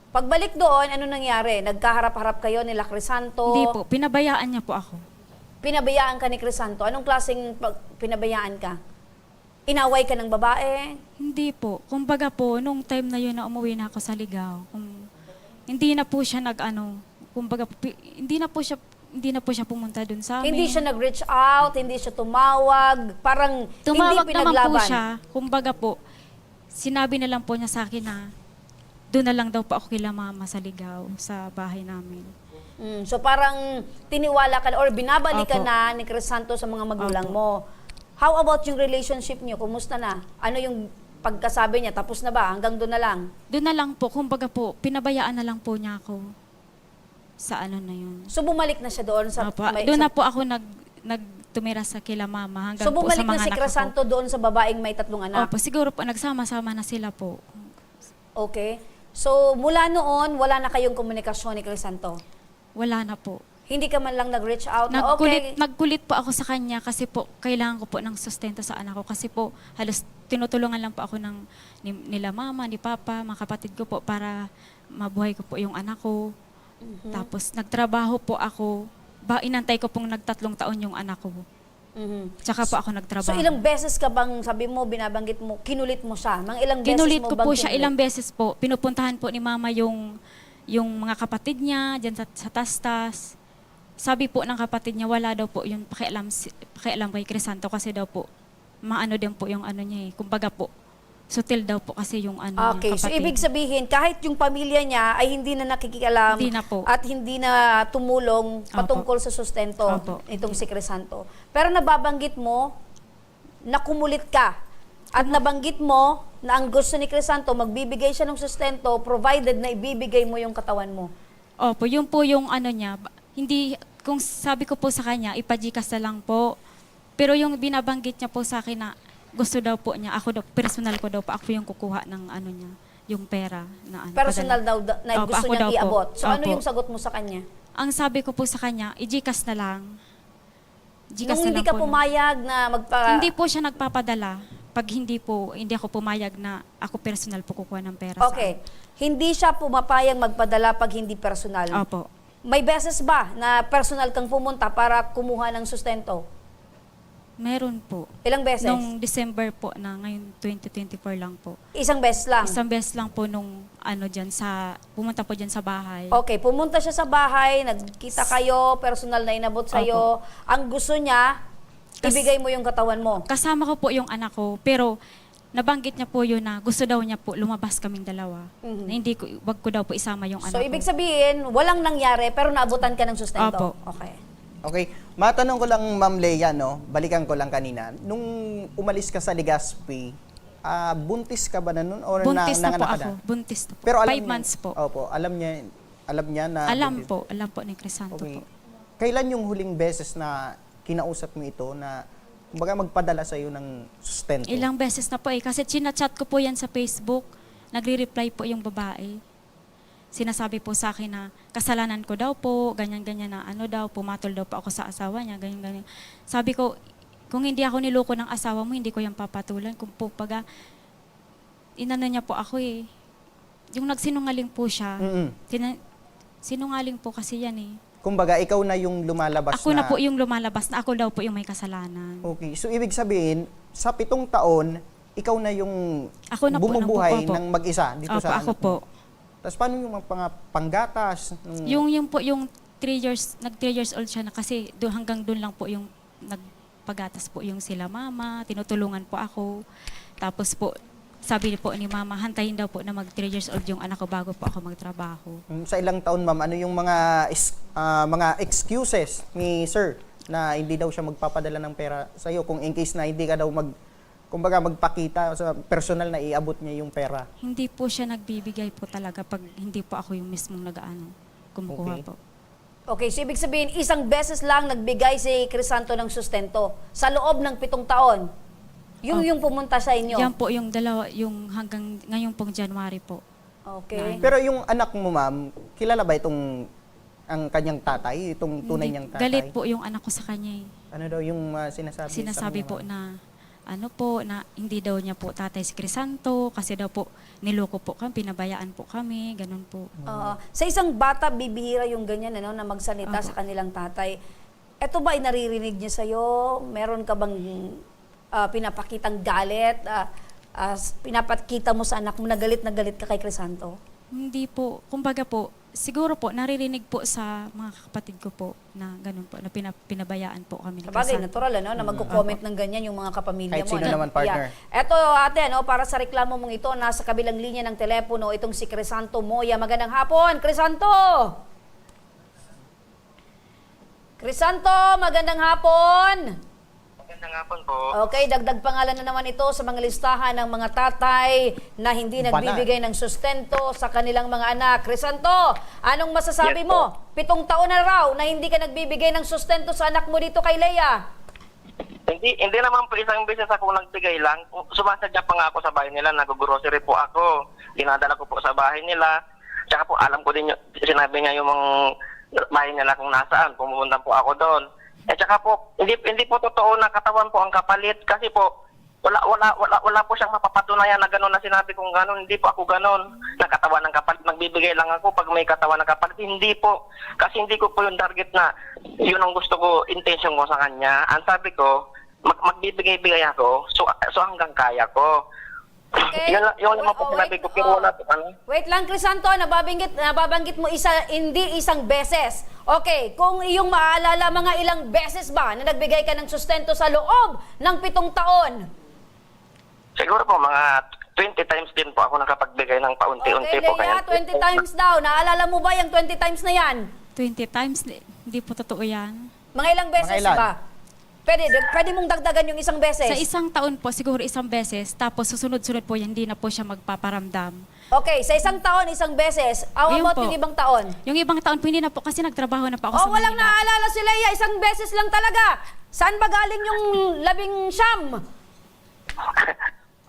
Pagbalik doon, ano nangyari? Nagkaharap-harap kayo nila Crisanto? Hindi po, pinabayaan niya po ako. Pinabayaan ka ni Crisanto? Anong klaseng pag- pinabayaan ka? Inaway ka ng babae? Hindi po. Kumbaga po, nung time na yun na umuwi na ako sa Ligao, kung, hindi na po siya nag-ano, kumbaga, pi- hindi na po siya hindi na po siya pumunta dun sa amin. Hindi siya nag-reach out, hindi siya tumawag, parang Tumawag hindi naman po pinaglaban. Siya. Kumbaga po, sinabi na lang po niya sa akin na doon na lang daw po ako kila mama sa Ligao, sa bahay namin. Mm, so parang tiniwala ka na or binabalikan Opo. na ni Crisanto sa mga magulang Opo. mo. How about yung relationship niyo? Kumusta na? Ano yung pagkasabi niya? Tapos na ba? Hanggang doon na lang? Doon na lang po, kumbaga po, pinabayaan na lang po niya ako sa ano na yun. So bumalik na siya doon sa Opo, may- doon sa- na po ako nag nagtumira sa kila mama hanggang So po sa bumalik mga na si anak Crisanto ako. Doon sa babaeng may tatlong anak? Opo, siguro po nagsama-sama na sila po. Okay. So mula noon, wala na kayong komunikasyon ni Crisanto? Wala na po. Hindi ka man lang nag-reach out na Nagkulit, okay. Nagkulit po ako sa kanya kasi po kailangan ko po ng sustento sa anak ko kasi po halos tinutulungan lang po ako ng ni, nila mama, ni papa, mga kapatid ko po para mabuhay ko po yung anak ko. Mhm. Tapos nagtrabaho po ako. Ba, inantay ko pong nagtatlong taon yung anak ko. Mhm. Tsaka po ako nagtrabaho. So ilang beses ka bang, sabi mo, binabanggit mo, kinulit mo siya? Mga ilang beses Kinulit mo ko bang po siya kinulit? Ilang beses po. Pinupuntahan po ni mama yung yung mga kapatid niya diyan sa, sa Tastas. Sabi po ng kapatid niya, wala daw po yung pakialam, si- pakialam kay Crisanto kasi daw po maano din po yung ano niya eh. Kumbaga po, sutil daw po kasi yung ano niya, Okay, so kapatid. Ibig sabihin, kahit yung pamilya niya ay hindi na nakikialam Hindi na po. At hindi na tumulong Opo. Patungkol sa sustento Opo. Nitong si Crisanto. Pero nababanggit mo na kumulit ka. At nabanggit mo na ang gusto ni Crisanto, magbibigay siya ng sustento provided na ibibigay mo yung katawan mo. Opo, yun po yung ano niya. Ba- Hindi, kung sabi ko po sa kanya, ipa-Gcash na lang po. Pero yung binabanggit niya po sa akin na gusto daw po niya, ako daw, personal ko daw po, ako yung kukuha ng ano niya, yung pera na ano. Personal padala. daw da- na Opo, gusto ako niyang daw po. Iabot. So ano Opo. Yung sagot mo sa kanya? Ang sabi ko po sa kanya, i-Gcash na lang. Gcash Nung na hindi lang ka po, pumayag na magpa- Hindi po siya nagpapadala pag hindi po, hindi ako pumayag na ako personal po kukuha ng pera sa Okay. Hindi siya pumapayag magpadala pag hindi personal. Opo. May beses ba na personal kang pumunta para kumuha ng sustento? Meron po. Ilang beses? Nung December po na ngayon, twenty twenty-four lang po. Isang beses lang? Isang beses lang po nung ano dyan sa, pumunta po dyan sa bahay. Okay, pumunta siya sa bahay, nagkita kayo, personal na inabot sa'yo. Ang gusto niya, Kas- ibigay mo yung katawan mo. Kasama ko po yung anak ko, pero nabanggit niya po yun na gusto daw niya po lumabas kaming dalawa. Mhm. Na hindi ko, wag ko daw po isama yung So, anak ibig ko. sabihin, walang nangyari pero naabutan ka ng sustento? Opo. Okay. Okay. Matanong ko lang, Ma'am Lea, no? Balikan ko lang kanina. Nung umalis ka sa Legazpi, ah, buntis ka ba na nun? Or Buntis na po nanganak ka ako. Buntis na po. Pero alam Five niya- months po. Opo. Alam niya, alam niya na Alam buntis. po. Alam po ni Crisanto Okay. po. Kailan yung huling beses na kinausap mo ito na, kumbaga, magpadala sa'yo ng sustento? Ilang beses na po eh. Kasi chinachat ko po yan sa Facebook. Nagre-reply po yung babae. Sinasabi po sa akin na kasalanan ko daw po, ganyan-ganyan na ano daw, pumatol daw po ako sa asawa niya, ganyan-ganyan. Sabi ko, kung hindi ako niloko ng asawa mo, hindi ko yan papatulan. Kung po, paga, inano niya po ako eh. Yung nagsinungaling po siya. Mm-mm. Sina- sinungaling po kasi yan eh. Kumbaga, ikaw na yung lumalabas Ako na na po yung lumalabas na ako daw po yung may kasalanan. Okay. So, ibig sabihin, sa pitong taon, ikaw na yung Ako na po, nung bumubuhay buko po. ng mag-isa dito Opo, sa ako ano? po. Tapos paano yung mga panga- panggatas? Nung- Yung, yung po, yung three years, nag three years old siya na kasi do, hanggang doon lang po yung nagpagatas po yung sila mama, tinutulungan po ako. Tapos po, sabi po ni mama, hantayin daw po na mag three years old yung anak ko bago po ako magtrabaho. Mm, sa ilang taon, ma'am, ano yung mga is- ah, mga excuses ni sir na hindi daw siya magpapadala ng pera sa iyo kung in case na hindi ka daw mag kumbaga magpakita sa personal na iabot niya yung pera? Hindi po siya nagbibigay po talaga pag hindi po ako yung mismong nag-aano, kumukuha Okay. po. Okay, so ibig sabihin, isang beses lang nagbigay si Crisanto ng sustento sa loob ng pitong taon. Yung, Opo. yung pumunta sa inyo. Yan po yung dalawa, yung hanggang ngayon pong January po. Okay. Pero yung anak mo, ma'am, kilala ba itong ang kanyang tatay, itong tunay Hindi, niyang tatay? Galit po yung anak ko sa kanya eh. Ano daw yung ah, sinasabi? sa Sinasabi kanya, po ma'am? Na ano po, na hindi daw niya po tatay si Crisanto kasi daw po niloko po kami, pinabayaan po kami, ganun po. Oo. Sa isang bata, bibihira yung ganyan, ano, na magsalita Opo. Sa kanilang tatay. Eto ba ay naririnig niya sa'yo? Meron ka bang ah, pinapakitang galit? Ah, ah, s- pinapakita mo sa anak mo na galit na galit ka kay Crisanto? Hindi po. Kumbaga po, siguro po, naririnig po sa mga kapatid ko po na ganun po, na pina- pinabayaan po kami ni Sabagay, Crisanto. Natural, ano, na magko-comment ng ganyan yung mga kapamilya Kahit mo. sino Ano? naman, partner. Yeah. Eto, ate, ano, para sa reklamo mong ito, nasa kabilang linya ng telepono itong si Crisanto Moya. Magandang hapon, Crisanto! Crisanto, magandang hapon! Magandang hapon po. Okay, dagdag pangalan na naman ito sa mga listahan ng mga tatay na hindi Banal. Nagbibigay ng sustento sa kanilang mga anak. Crisanto, anong masasabi Yes mo? Pitong taon na raw na hindi ka nagbibigay ng sustento sa anak mo dito kay Lea. Hindi, hindi naman po isang beses ako nagbigay lang. Sumasadya pa nga ako sa bahay nila, nag-grocery po ako. Dinadala ko po sa bahay nila. Tsaka po, alam ko din yung, sinabi niya yung mga bahay nila kung nasaan, pumupunta po ako doon. At saka po, hindi, hindi po totoo na katawan po ang kapalit. Kasi po, wala, wala, wala, wala po siyang mapapatunayan na gano'n na sinabi kong gano'n. Hindi po ako gano'n. Na katawan ang kapalit, magbibigay lang ako pag may katawan ang kapalit. Hindi po. Kasi hindi ko po yung target na yun ang gusto ko, intention ko sa kanya. Ang sabi ko, mag magbibigay-bigay ako, so, so hanggang kaya ko. Okay? Yun, lang- yun naman Wait, po oh, sinabi wait, ko, pero oh. wala po, ano? Wait lang, Crisanto, nababanggit, nababanggit mo isa, hindi isang beses. Okay, kung iyong maaalala, mga ilang beses ba na nagbigay ka ng sustento sa loob ng pitong taon? Siguro po, mga twenty times din po ako nakapagbigay ng paunti-unti Okay, po. Lea, twenty times daw. Naalala mo ba yung twenty times na yan? Twenty times, hindi po totoo yan. Mga ilang beses Mga ilan? Ba? Pwede, pwede mong dagdagan yung isang beses. Sa isang taon po, siguro isang beses, tapos susunod-sunod po yan, hindi na po siya magpaparamdam. Okay, sa isang taon, isang beses. How Ayun about po. Yung ibang taon? Yung ibang taon po, hindi na po kasi nagtrabaho na po ako Oh, sa walang Manila. Naalala si Lea, isang beses lang talaga. Saan ba galing yung labing siyam?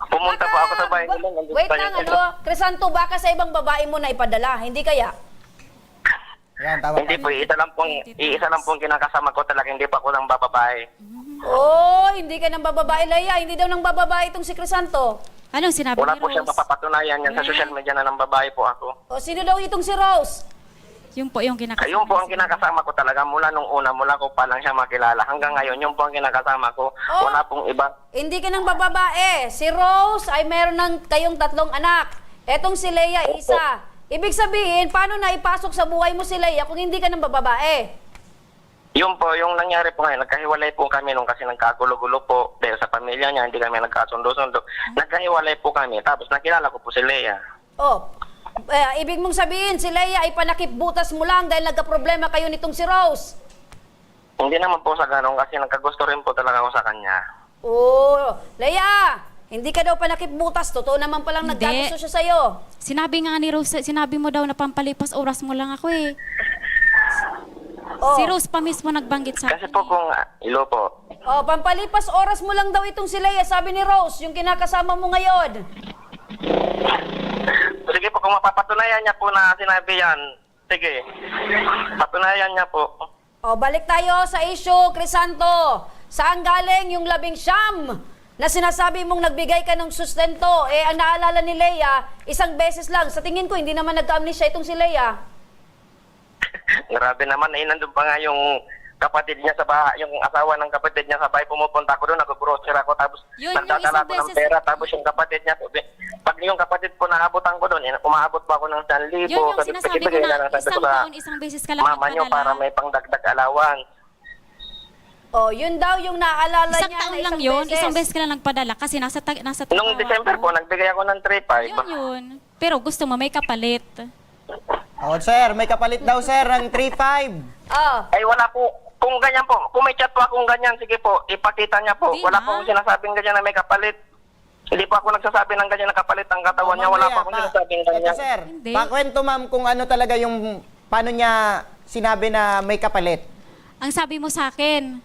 Pumunta po ako sa bahay Baka- nila. Nandun Wait pa lang, yung ano? Crisanto, baka sa ibang babae mo na ipadala, hindi kaya? Yan, tama Hindi pa. po, isa lang pong, isa lang pong kinakasama ko talaga, hindi po ako nang bababae. Oh, hindi ka nang bababae, Lea. Hindi daw nang bababae itong si Crisanto. Anong sinabi Wala ni po siyang Rose? mapapatunayan yan sa social media na nang babae po ako. O, sino daw itong si Rose? Yun po yung kinakasama Ayun po ang ko. kinakasama ko talaga mula nung una, mula ko pa lang siya makilala. Hanggang ngayon, yun po ang kinakasama ko. Oh. Wala pong iba. Hindi ka nang bababae. Si Rose ay meron ng kayong tatlong anak. Etong si Leia, Opo. isa. Ibig sabihin, paano na ipasok sa buhay mo si Leia kung hindi ka nang bababae? Yun po, yung nangyari po ngayon, nagkahiwalay po kami nung kasi nagkagulo-gulo po dahil sa pamilya niya, hindi kami nagkasundo-sundo. Nagkahiwalay po kami, tapos nakilala ko po si Leia. Oh, eh, ibig mong sabihin, si Leia ay panakip butas mo lang dahil nagkaproblema kayo nitong si Rose? Hindi naman po sa ganun kasi nagkagusto rin po talaga ako sa kanya. Oh, Leia, hindi ka daw panakip butas. Totoo naman palang Hindi. nagkagusto siya sa'yo. Sinabi nga ni Rose, sinabi mo daw na pampalipas oras mo lang ako eh. Oh. Si Rose pa mismo nagbanggit sa Kasi akin po eh. kung, ah, ilo po. Oh, pampalipas oras mo lang daw itong si Leia, sabi ni Rose, yung kinakasama mo ngayon. Sige po, kung mapapatunayan niya po na sinabi yan, sige. Patunayan niya po. Oh, balik tayo sa issue, Crisanto. Saan galing yung labing siyam na sinasabi mong nagbigay ka ng sustento? Eh, ang naalala ni Leia, isang beses lang. Sa tingin ko, hindi naman nagka-amnesia itong si Leia. Grabe naman, eh, nandun pa nga yung kapatid niya sa baha-, yung asawa ng kapatid niya sa bahay, pumupunta ako doon, nag-grocery ako, tapos Yun, yung nagdadala isang ako ng beses pera, tapos yung kapatid niya po, bi-, pag yung kapatid po naabutan ko doon, in-, umaabot po ako ng san libo, Yun yung sabi ko, sinasabi ko "Ibigay na na lang," sabi ko isang sa taon, isang beses ka lang mama niyo nagpadala. para may pangdagdag allowance. Oh, yun daw yung naalala Isang niya taon na lang isang yun, beses. isang beses ka lang nagpadala kasi nasa ta-, nasa Nung trabaho December ako. po, nagbigay ako ng three five. Yun, yun. Pero gusto mo may kapalit. Oh, sir, may kapalit daw, sir, ng three five. Oh. Ay, wala po. Kung ganyan po, kung may chat po akong ganyan, sige po, ipakita niya po. Hindi Wala na. pong sinasabing ganyan na may kapalit. Hindi po ako nagsasabi ng ganyan na kapalit ang katawan Oh, niya. Wala mamaya, po akong pa-, sinasabing eto, ganyan. sir, Hindi. pakwento, ma'am, kung ano talaga yung, paano niya sinabi na may kapalit. Ang sabi mo sa akin,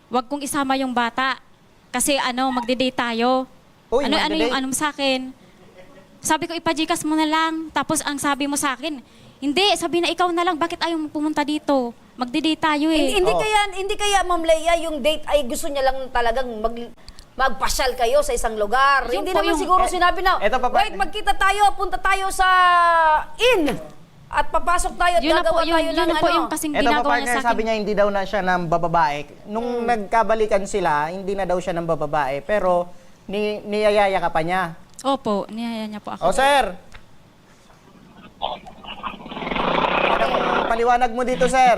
"Wag kong isama yung bata kasi ano, magde-date tayo." Uy, Ano, ano magde-date? yung ano mo sa akin? Sabi ko, "Ipa-GCash mo na lang." Tapos ang sabi mo sa akin, "Hindi," sabi na, "ikaw na lang, bakit ayaw mo pumunta dito? Magde-date tayo eh." Hindi, hindi Oh. kaya, hindi kaya, Ma'am Leia, yung date ay gusto niya lang talagang mag-, magpasyal kayo sa isang lugar? Yun Hindi po naman yung siguro Eh, sinabi na, eto pa, "Wait, partner. magkita tayo, punta tayo sa inn." At papasok tayo at Yun na po gagawa yung, tayo yun ng na po ano. yung kasing Eto pa, ginagawa niya partner, sa sabi akin. niya hindi daw na siya nambababae. Nung Hmm. nagkabalikan sila, hindi na daw siya nambababae. Pero ni-, niyayaya ka pa niya. Opo, niyaya niya po ako. O, sir. Anong paliwanag mo dito, sir?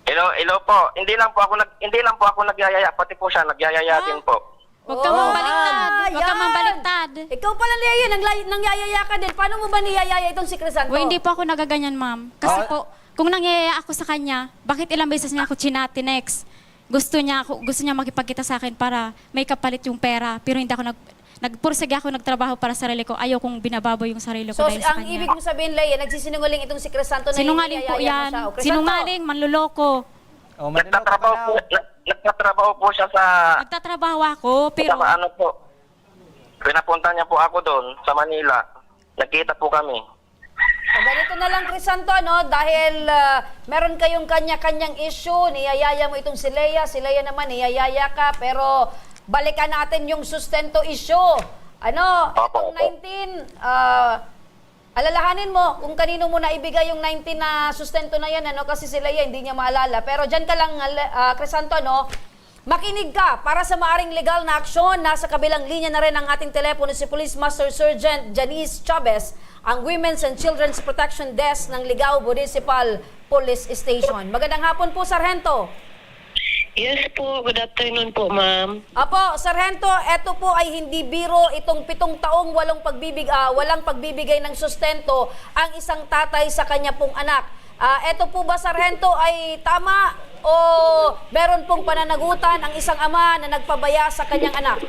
Hello, hello po. Hindi lang po ako nag-, hindi lang po ako nagyayaya, pati po siya nagyayaya Ha? din po. Huwag ka Oh. mambaliktad. Ah, Huwag ka yan. mambaliktad. Ikaw pala, Lea, yun, ang lay-, nangyayaya ka din. Paano mo ba niyayaya itong si Crisanto? Uy, hindi po ako nagaganyan, ma'am. Kasi Ah. po, kung nangyayaya ako sa kanya, bakit ilang beses niya ako chinati next? Gusto niya ako, gusto niya makipagkita sa akin para may kapalit yung pera, pero hindi ako nag-, nagpursige ako, nagtrabaho para sa sarili ko. Ayaw kong binababoy yung sarili ko So, dahil sa ang kanya. ibig mo sabihin, Lea, nagsisinungaling itong si Crisanto na Sinungaling po niyayaya mo yan. siya. O, Crisanto. Sinungaling, manloloko. Oh, manloloko Nagtatrabaho ka daw. po, nag-, nagtatrabaho po siya sa Nagtatrabaho ako, pero sa ano po. Pinapunta niya po ako doon sa Manila. Nagkita po kami. O, ganito na lang, Crisanto, ano, dahil, ah, meron kayong kanya-kanyang issue, niyayaya mo itong si Lea, si Lea naman, niyayaya ka, pero balikan natin yung sustento issue. Ano, Opo, itong opo. nineteen, ah, alalahanin mo kung kanino mo naibigay yung nineteen na sustento na yan, ano, kasi si Lea hindi niya maalala. Pero dyan ka lang, ah, Le-, ah, Crisanto, no? Makinig ka para sa maaring legal na aksyon. Nasa kabilang linya na rin ang ating telepono si Police Master Sergeant Janice Chavez, ang Women's and Children's Protection Desk ng Ligao Municipal Police Station. Magandang hapon po, Sarhento. Yes po, good afternoon po, ma'am. Apo, Sarhento, eto po ay hindi biro, itong pitong taong walong pagbibig-, ah, walang pagbibigay ng sustento ang isang tatay sa kanya pong anak. Ah, eto po ba, Sarhento, ay tama o meron pong pananagutan ang isang ama na nagpabaya sa kanyang anak?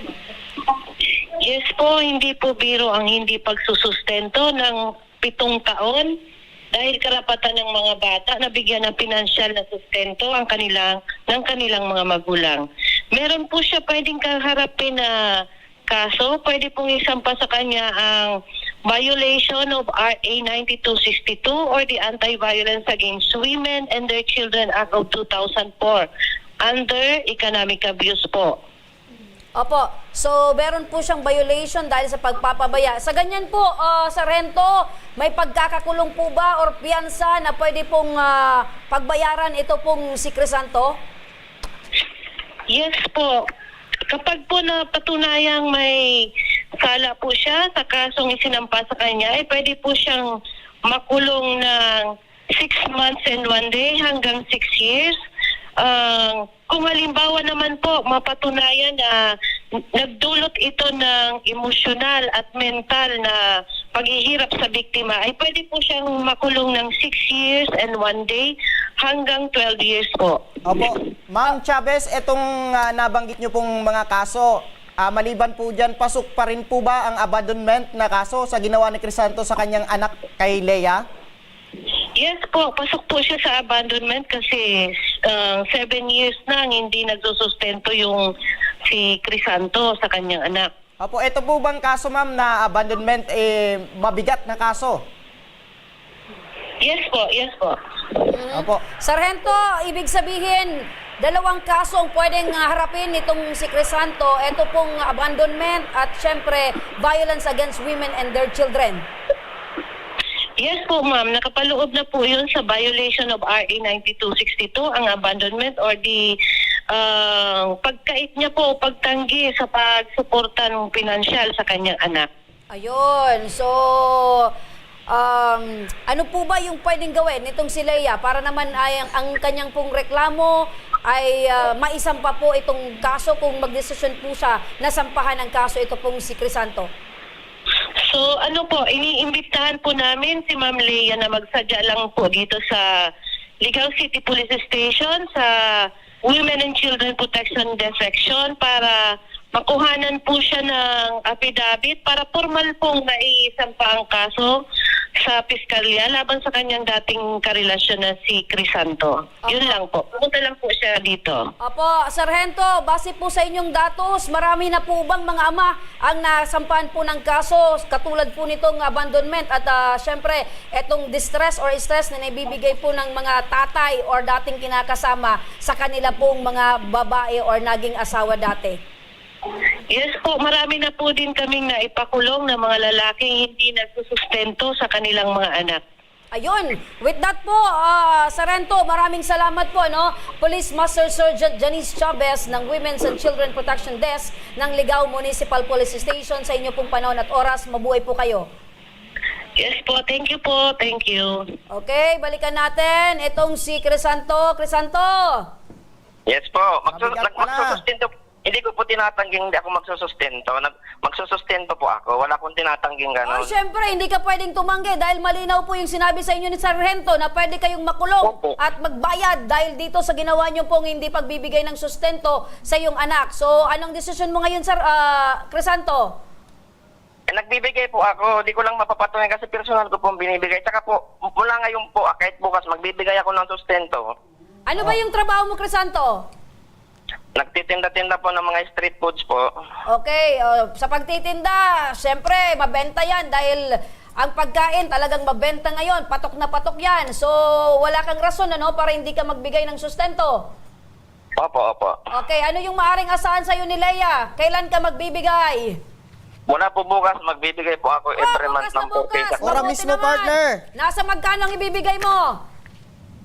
Yes po, hindi po biro ang hindi pagsusustento ng pitong taon dahil karapatan ng mga bata na bigyan ng pinansyal na sustento ang kanilang, ng kanilang mga magulang. Meron po siya pwedeng kaharapin na kaso, pwede pong isampa sa kanya ang violation of R A ninety-two sixty-two or the Anti-Violence Against Women and Their Children Act of two thousand four under economic abuse po. Opo. So, meron po siyang violation dahil sa pagpapabaya. Sa ganyan po, ah, Sarhento, may pagkakakulong po ba or piyansa na pwede pong, ah, pagbayaran ito pong si Crisanto? Yes po. Kapag po napatunayang may sala po siya sa kasong isinampa sa kanya, eh, pwede po siyang makulong ng six months and one day hanggang six years. Ah, kung halimbawa naman po, mapatunayan na nagdulot ito ng emosyonal at mental na paghihirap sa biktima, ay pwede po siyang makulong ng six years and one day hanggang twelve years po. Opo. Ma'am Chavez, itong, ah, nabanggit niyo pong mga kaso, ah, maliban po diyan, pasok pa rin po ba ang abandonment na kaso sa ginawa ni Crisanto sa kanyang anak kay Lea? Yes po, pasok po siya sa abandonment kasi, ah, seven years na ang hindi nagsusustento yung si Crisanto sa kanyang anak. Opo, ito po bang kaso, ma'am, na abandonment, eh, mabigat na kaso? Yes po, yes po. Mm. Opo. Sarhento, ibig sabihin, dalawang kaso ang pwedeng, ah, harapin nitong si Crisanto. Ito pong abandonment at, syempre, violence against women and their children. Yes po, ma'am. Nakapaloob na po yun sa violation of R A ninety-two sixty-two, ang abandonment or the ah, pagkait niya po, pagtanggi sa pagsuporta ng pinansyal sa kanyang anak. Ayun. So, um, ano po ba yung pwedeng gawin nitong si Lea para naman ay ang, ang kanyang pong reklamo ay, ah, maisampa po itong kaso kung magdesisyon po siya na sampahan ng kaso ito pong si Crisanto? So, ano po, iniimbitahan po namin si Ma'am Lea na magsadya lang po dito sa Ligao City Police Station, sa Women and Children Protection Desk Section, para makuhanan po siya ng affidavit para formal pong naisampa ang kaso sa piskalya laban sa kanyang dating karelasyon na si Crisanto. Yun lang po. Pumunta lang po siya dito. Opo, Sarhento, base po sa inyong datos, marami na po bang mga ama ang nasampahan po ng kaso katulad po nitong abandonment at, ah, syempre, etong distress or stress na naibibigay po ng mga tatay or dating kinakasama sa kanila pong mga babae or naging asawa dati? Yes po, marami na po din kaming naipakulong na mga lalaking hindi nagsusustento sa kanilang mga anak. Ayun. With that po, ah, Sarhento, maraming salamat po, no? Police Master Sergeant Janice Chavez ng Women's and Children Protection Desk ng Ligao Municipal Police Station sa inyo pong panahon at oras. Mabuhay po kayo. Yes po, thank you po. Thank you. Okay, balikan natin itong si Crisanto. Crisanto! Yes po. Magsus- Mabigat nag- pala. Magsusustento. Hindi ko po tinatangging hindi ako magsusustento. Nag- magsusustento po ako. Wala akong tinatangging Oh, ganon. Siyempre, hindi ka pwedeng tumanggi dahil malinaw po yung sinabi sa inyo ni Sarhento na pwede kayong makulong Opo. At magbayad dahil dito sa ginawa niyo pong hindi pagbibigay ng sustento sa iyong anak. So, anong desisyon mo ngayon, Sir, ah, Crisanto? Eh, nagbibigay po ako. Di ko lang mapapatunayan kasi personal ko pong binibigay. Tsaka po, mula ngayon po, ah, kahit bukas, magbibigay ako ng sustento. Ano ba yung trabaho mo, Crisanto? Nagtitinda-tinda po ng mga street foods po. Okay, oh, sa pagtitinda, syempre, mabenta yan dahil ang pagkain talagang mabenta ngayon, patok na patok yan. So, wala kang rason, ano, para hindi ka magbigay ng sustento. Opo, opo. Okay, ano yung maaring asahan sa'yo ni Lea? Kailan ka magbibigay? Mula po bukas, magbibigay po ako every month ng four K sa Bukas na bukas. Ora mismo, naman. Partner. Nasa magkano ang ibibigay mo?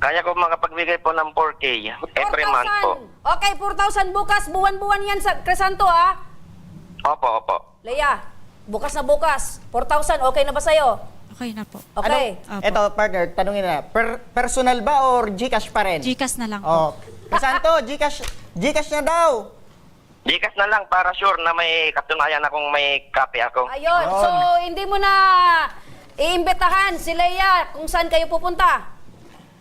Kaya ko makapagbigay po ng four K every month po. Four thousand. Okay, four thousand bukas, buwan-buwan yan, sa Crisanto, ha? Opo, opo. Lea, bukas na bukas, four thousand, okay na ba sa'yo? Okay na po. Okay. Ano, eto, partner, tanungin na. Per, personal ba or GCash pa rin? GCash na lang po. Oh. Crisanto, GCash, GCash na daw. Gcash na lang para sure na may katunayan akong may copy ako. Ayun. Yun. So, hindi mo na iimbitahan si Lea kung saan kayo pupunta?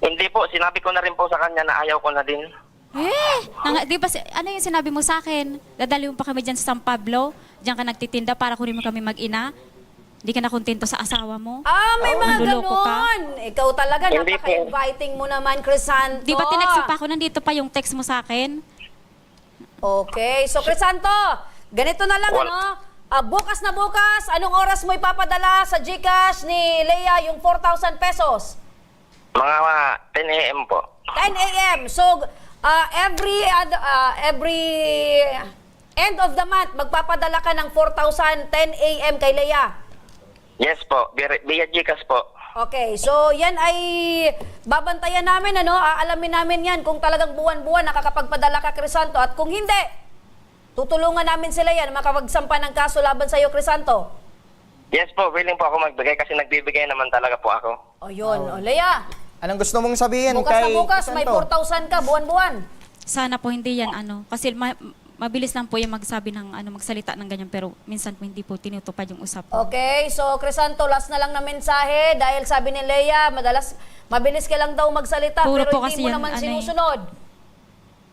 Hindi po, sinabi ko na rin po sa kanya na ayaw ko na din. Eh, nanga, di ba, si- ano yung sinabi mo sa akin? Dadalhin mo pa kami dyan sa San Pablo? Diyan ka nagtitinda para kunin mo kami mag-ina? Hindi ka na kontento sa asawa mo? Ah, may mga Manloloko ka? ganon. Ikaw talaga, Hindi po. Napaka-inviting mo naman, Crisanto. Di ba tinext mo pa ako? Nandito pa yung text mo sa akin? Okay. So, Crisanto, ganito na lang, Wal- ano? Ah, bukas na bukas, anong oras mo ipapadala sa GCash ni Lea yung four thousand pesos? Mga, mga ten A M po. Ten A M. So, ah, every, ad- ah, every, End of the month, magpapadala ka ng four thousand, ten A M kay Lea. Yes po, via, via GCash po. Okay, so yan ay babantayan namin, ano, aalamin namin yan kung talagang buwan-buwan nakakapagpadala ka, Crisanto, at kung hindi, tutulungan namin sila yan makapagsampa ng kaso laban sa'yo, Crisanto. Yes po, willing po ako magbigay kasi nagbibigay naman talaga po ako. O yun, o Lea, Anong gusto mong sabihin bukas na kay bukas, may Crisanto? Four thousand ka, buwan-buwan. Sana po hindi yan, ano, kasi ma-, mabilis lang po yung magsabi ng, ano, magsalita ng ganyan, pero minsan po hindi po tinutupad yung usap. Okay, so Crisanto, last na lang na mensahe, dahil sabi ni Lea, madalas, mabilis ka lang daw magsalita, Puro pero po hindi kasi mo yan, naman ano eh. sinusunod.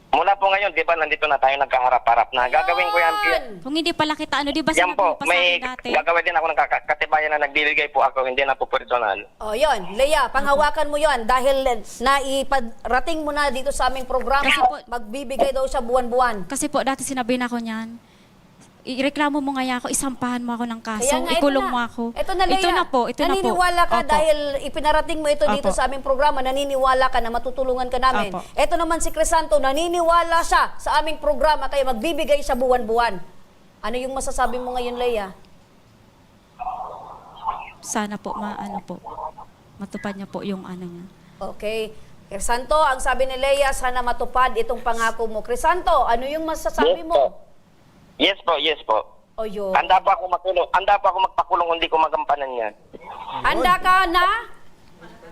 Mula po ngayon, di ba, nandito na tayo, nagkaharap-harap na. Gagawin ko yan. Yan! Kung hindi pala kita, ano, di ba Yan sinabi po, mo pa sa may akin dati? gagawin din ako ng kaka-, katibayan na nagbibigay po ako, hindi na po personal. O, yun. Lea, panghawakan mo yun dahil naiparating mo na dito sa aming programa. Kasi po Magbibigay daw siya buwan-buwan. Kasi po, dati sinabi na ako niyan, "Ireklamo mo ngaya ako, isampahan mo ako ng kaso, Kaya nga, ito ikulong na. mo ako." Ito na, Ito Lea. na po, ito na po. Naniniwala ka Opo. dahil ipinarating mo ito dito Opo. sa aming programa, naniniwala ka na matutulungan ka namin. Opo. Ito naman si Crisanto, naniniwala siya sa aming programa, kaya magbibigay siya buwan-buwan. Ano yung masasabi mo ngayon, Lea? Sana po, ma-, ano po, matupad niya po yung ano niya. Okay. Crisanto, ang sabi ni Lea, sana matupad itong pangako mo. Crisanto, ano yung masasabi Yes mo? po. Yes po, yes po. O yun. Handa po ako makulong. Handa po ako magpakulong kung di ko magampanan yan. Handa ka na?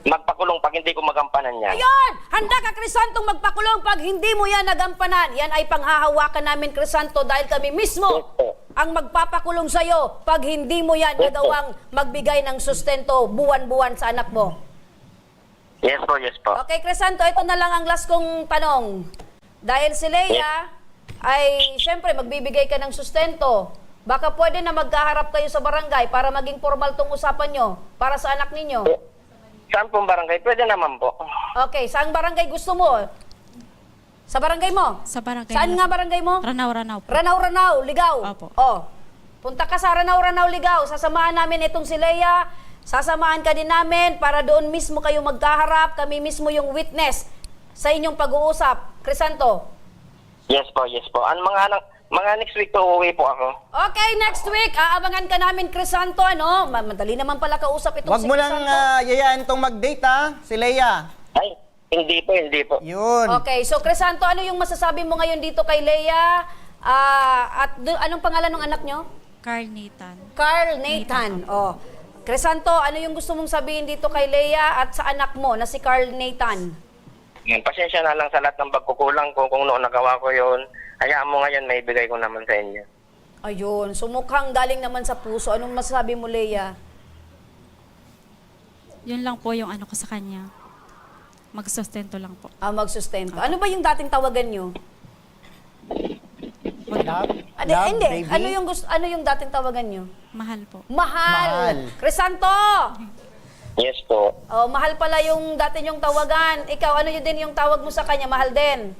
Magpakulong pag hindi ko magampanan yan. Ayun! Handa ka, Crisantong, magpakulong pag hindi mo yan nagampanan. Yan ay panghahawakan namin, Crisanto, dahil kami mismo Yes po. ang magpapakulong sa'yo pag hindi mo yan Yes po. nagawang magbigay ng sustento buwan-buwan sa anak mo. Yes po, yes po. Okay, Crisanto, ito na lang ang last kong tanong. Dahil si Lea Yes. ay, siyempre, magbibigay ka ng sustento. Baka pwede na magkaharap kayo sa barangay para maging formal tong usapan nyo para sa anak ninyo. Saan pong barangay? Pwede naman po. Okay, saang barangay gusto mo? Sa barangay mo? Sa barangay Saan mo. nga barangay mo? Ranao, Ranao po. Ranao, Ranao, Ligao. Opo. Oh. Punta ka sa Ranao, Ranao, Ligao. Sasamahan namin itong si Lea. Sasamahan ka din namin para doon mismo kayo magkaharap. Kami mismo yung witness sa inyong pag-uusap. Crisanto. Yes po, yes po. Ang mga anak, mga next week po, uuwi po ako. Okay, next week, aabangan ka namin, Crisanto, ano? Ma-, madali naman pala kausap itong Wag si mo lang, Crisanto. ah, yayain tong mag-date, ha? Si Lea. Ay, hindi po, hindi po. Yun. Okay, so Crisanto, ano yung masasabi mo ngayon dito kay Lea? Ah, at do-, anong pangalan ng anak nyo? Carl Nathan. Carl Nathan. Nathan, Oh. Crisanto, ano yung gusto mong sabihin dito kay Lea at sa anak mo na si Carl Nathan? Yan, pasensya na lang sa lahat ng pagkukulang ko, kung noon nagawa ko yun. Hayaan mo ngayon, maibigay ko naman sa inyo. Ayun. So, mukhang galing naman sa puso. Anong masasabi mo, Lea? Yun lang po yung ano ko sa kanya. Magsustento lang po. Ah, magsustento. Opo. Ano ba yung dating tawagan nyo? Love? Ah, di, Love, hindi. baby? Ano yung gusto, ano yung dating tawagan nyo? Mahal po. Mahal. Mahal. Crisanto! Yes po. Oh, mahal pala yung dati nyong tawagan. Ikaw, ano yun din yung tawag mo sa kanya? Mahal din?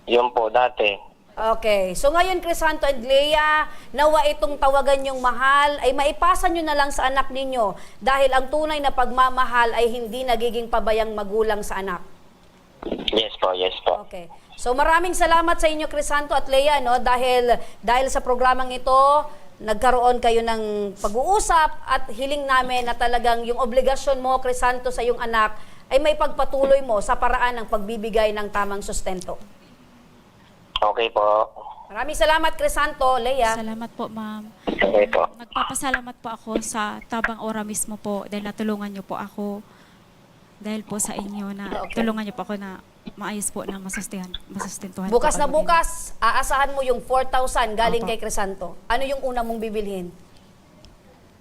Yun po, dati. Okay. So ngayon, Crisanto and Lea, nawa itong tawagan nyong mahal ay maipasa nyo na lang sa anak ninyo dahil ang tunay na pagmamahal ay hindi nagiging pabayang magulang sa anak. Yes po, yes po. Okay. So maraming salamat sa inyo, Crisanto at Lea, no, dahil, dahil sa programang ito, nagkaroon kayo ng pag-uusap at hiling namin na talagang yung obligasyon mo, Crisanto, sa iyong anak ay maipagpatuloy mo sa paraan ng pagbibigay ng tamang sustento. Okay po. Maraming salamat, Crisanto, Lea. Salamat po, ma'am. Okay po. Nagpapasalamat po ako sa Tabang Ora mismo po dahil natulungan niyo po ako. Dahil po sa inyo na Okay. tulungan niyo po ako na maayos po na masustihan, masustentuhan po Bukas na kami. bukas, aasahan mo yung four thousand galing Opo. kay Crisanto. Ano yung una mong bibilhin?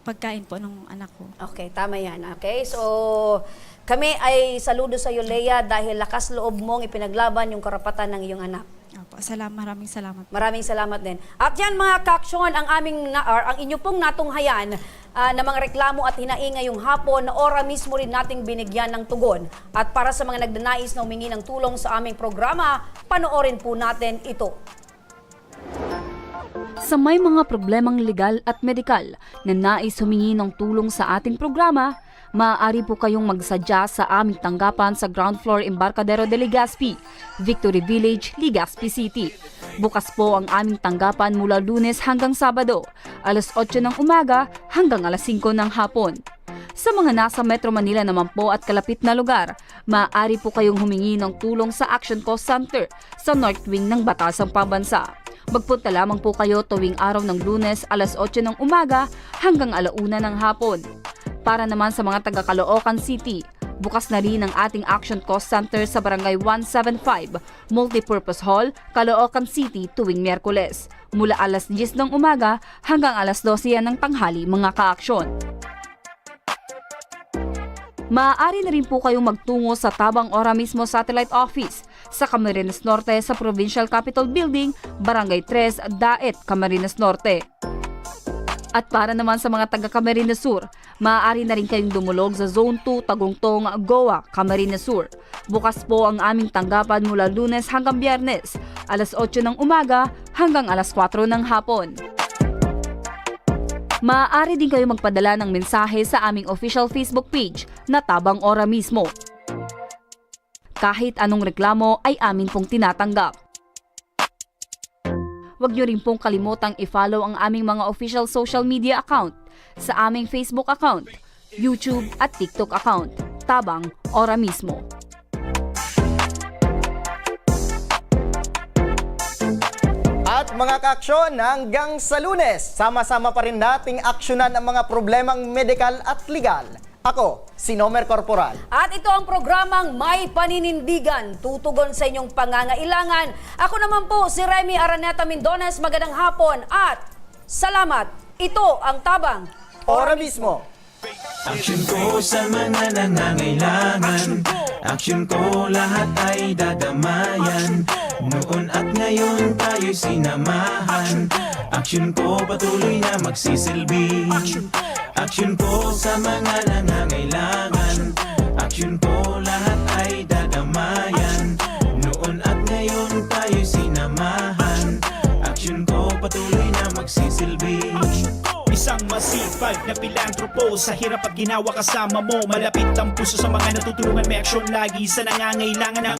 Pagkain po ng anak ko. Okay, tama yan. Okay, so kami ay saludo sa iyo, Lea, dahil lakas loob mong ipinaglaban yung karapatan ng iyong anak. Opo, salam-, maraming salamat po. Maraming salamat din. At yan, mga kaaksyon, ang aming na, or ang inyo pong natunghayan, ah, na mga reklamo at hinaing ngayong hapon na ora mismo rin nating binigyan ng tugon. At para sa mga nagnanais na humingi ng tulong sa aming programa, panoorin po natin ito. Sa may mga problemang legal at medikal na nais humingi ng tulong sa ating programa, maaari po kayong magsadya sa aming tanggapan sa ground floor Embarcadero de Legazpi, Victory Village, Legazpi City. Bukas po ang aming tanggapan mula Lunes hanggang Sabado, alas otso ng umaga hanggang alas singko ng hapon. Sa mga nasa Metro Manila naman po at kalapit na lugar, maaari po kayong humingi ng tulong sa Action Call Center sa North Wing ng Batasang Pambansa. Magpunta lamang po kayo tuwing araw ng Lunes, alas otso ng umaga hanggang ala una ng hapon. Para naman sa mga taga Caloocan City, bukas na rin ang ating Action Call Center sa Barangay one seven five, Multipurpose Hall, Caloocan City tuwing Miyerkules, mula alas diyes ng umaga hanggang alas dose ng tanghali, mga kaaksyon. Maaari na rin po kayong magtungo sa Tabang Ora Mismo Satellite Office sa Camarines Norte sa Provincial Capitol Building, Barangay tres, Daet, Camarines Norte. At para naman sa mga taga Camarines Sur, maaari na rin kayong dumulog sa Zone two, Tagungtong, Goa, Camarines Sur. Bukas po ang aming tanggapan mula Lunes hanggang Biyernes, alas otso ng umaga hanggang alas kwatro ng hapon. Maaari din kayo magpadala ng mensahe sa aming official Facebook page na Tabang Ora Mismo. Kahit anong reklamo ay amin pong tinatanggap. Huwag niyo rin pong kalimutang i-follow ang aming mga official social media account sa aming Facebook account, YouTube at TikTok account, Tabang Ora Mismo. At mga kaaksyon, hanggang sa Lunes, sama-sama pa rin nating aksyonan ang mga problemang medikal at legal. Ako, si Nomer Corporal. At ito ang programang May Paninindigan, tutugon sa inyong pangangailangan. Ako naman po si Remy Araneta Mindones. Magandang hapon at salamat. Ito ang Tabang Ora Mismo. Aksyon ko sa mga nangangailangan. Aksyon ko lahat ay dadamayan. Noon at ngayon tayo'y sinamahan. Aksyon ko patuloy na magsisilbi. Aksyon ko sa mga nangangailangan. Aksyon ko lahat ay dadamayan. Noon at ngayon tayo'y sinamahan. Aksyon ko patuloy na magsisilbi. Isang masipag na pilantropo. Sa hirap at ginawa kasama mo. Malapit ang puso sa mga natutulungan. May aksyon lagi sa nangangailangan ng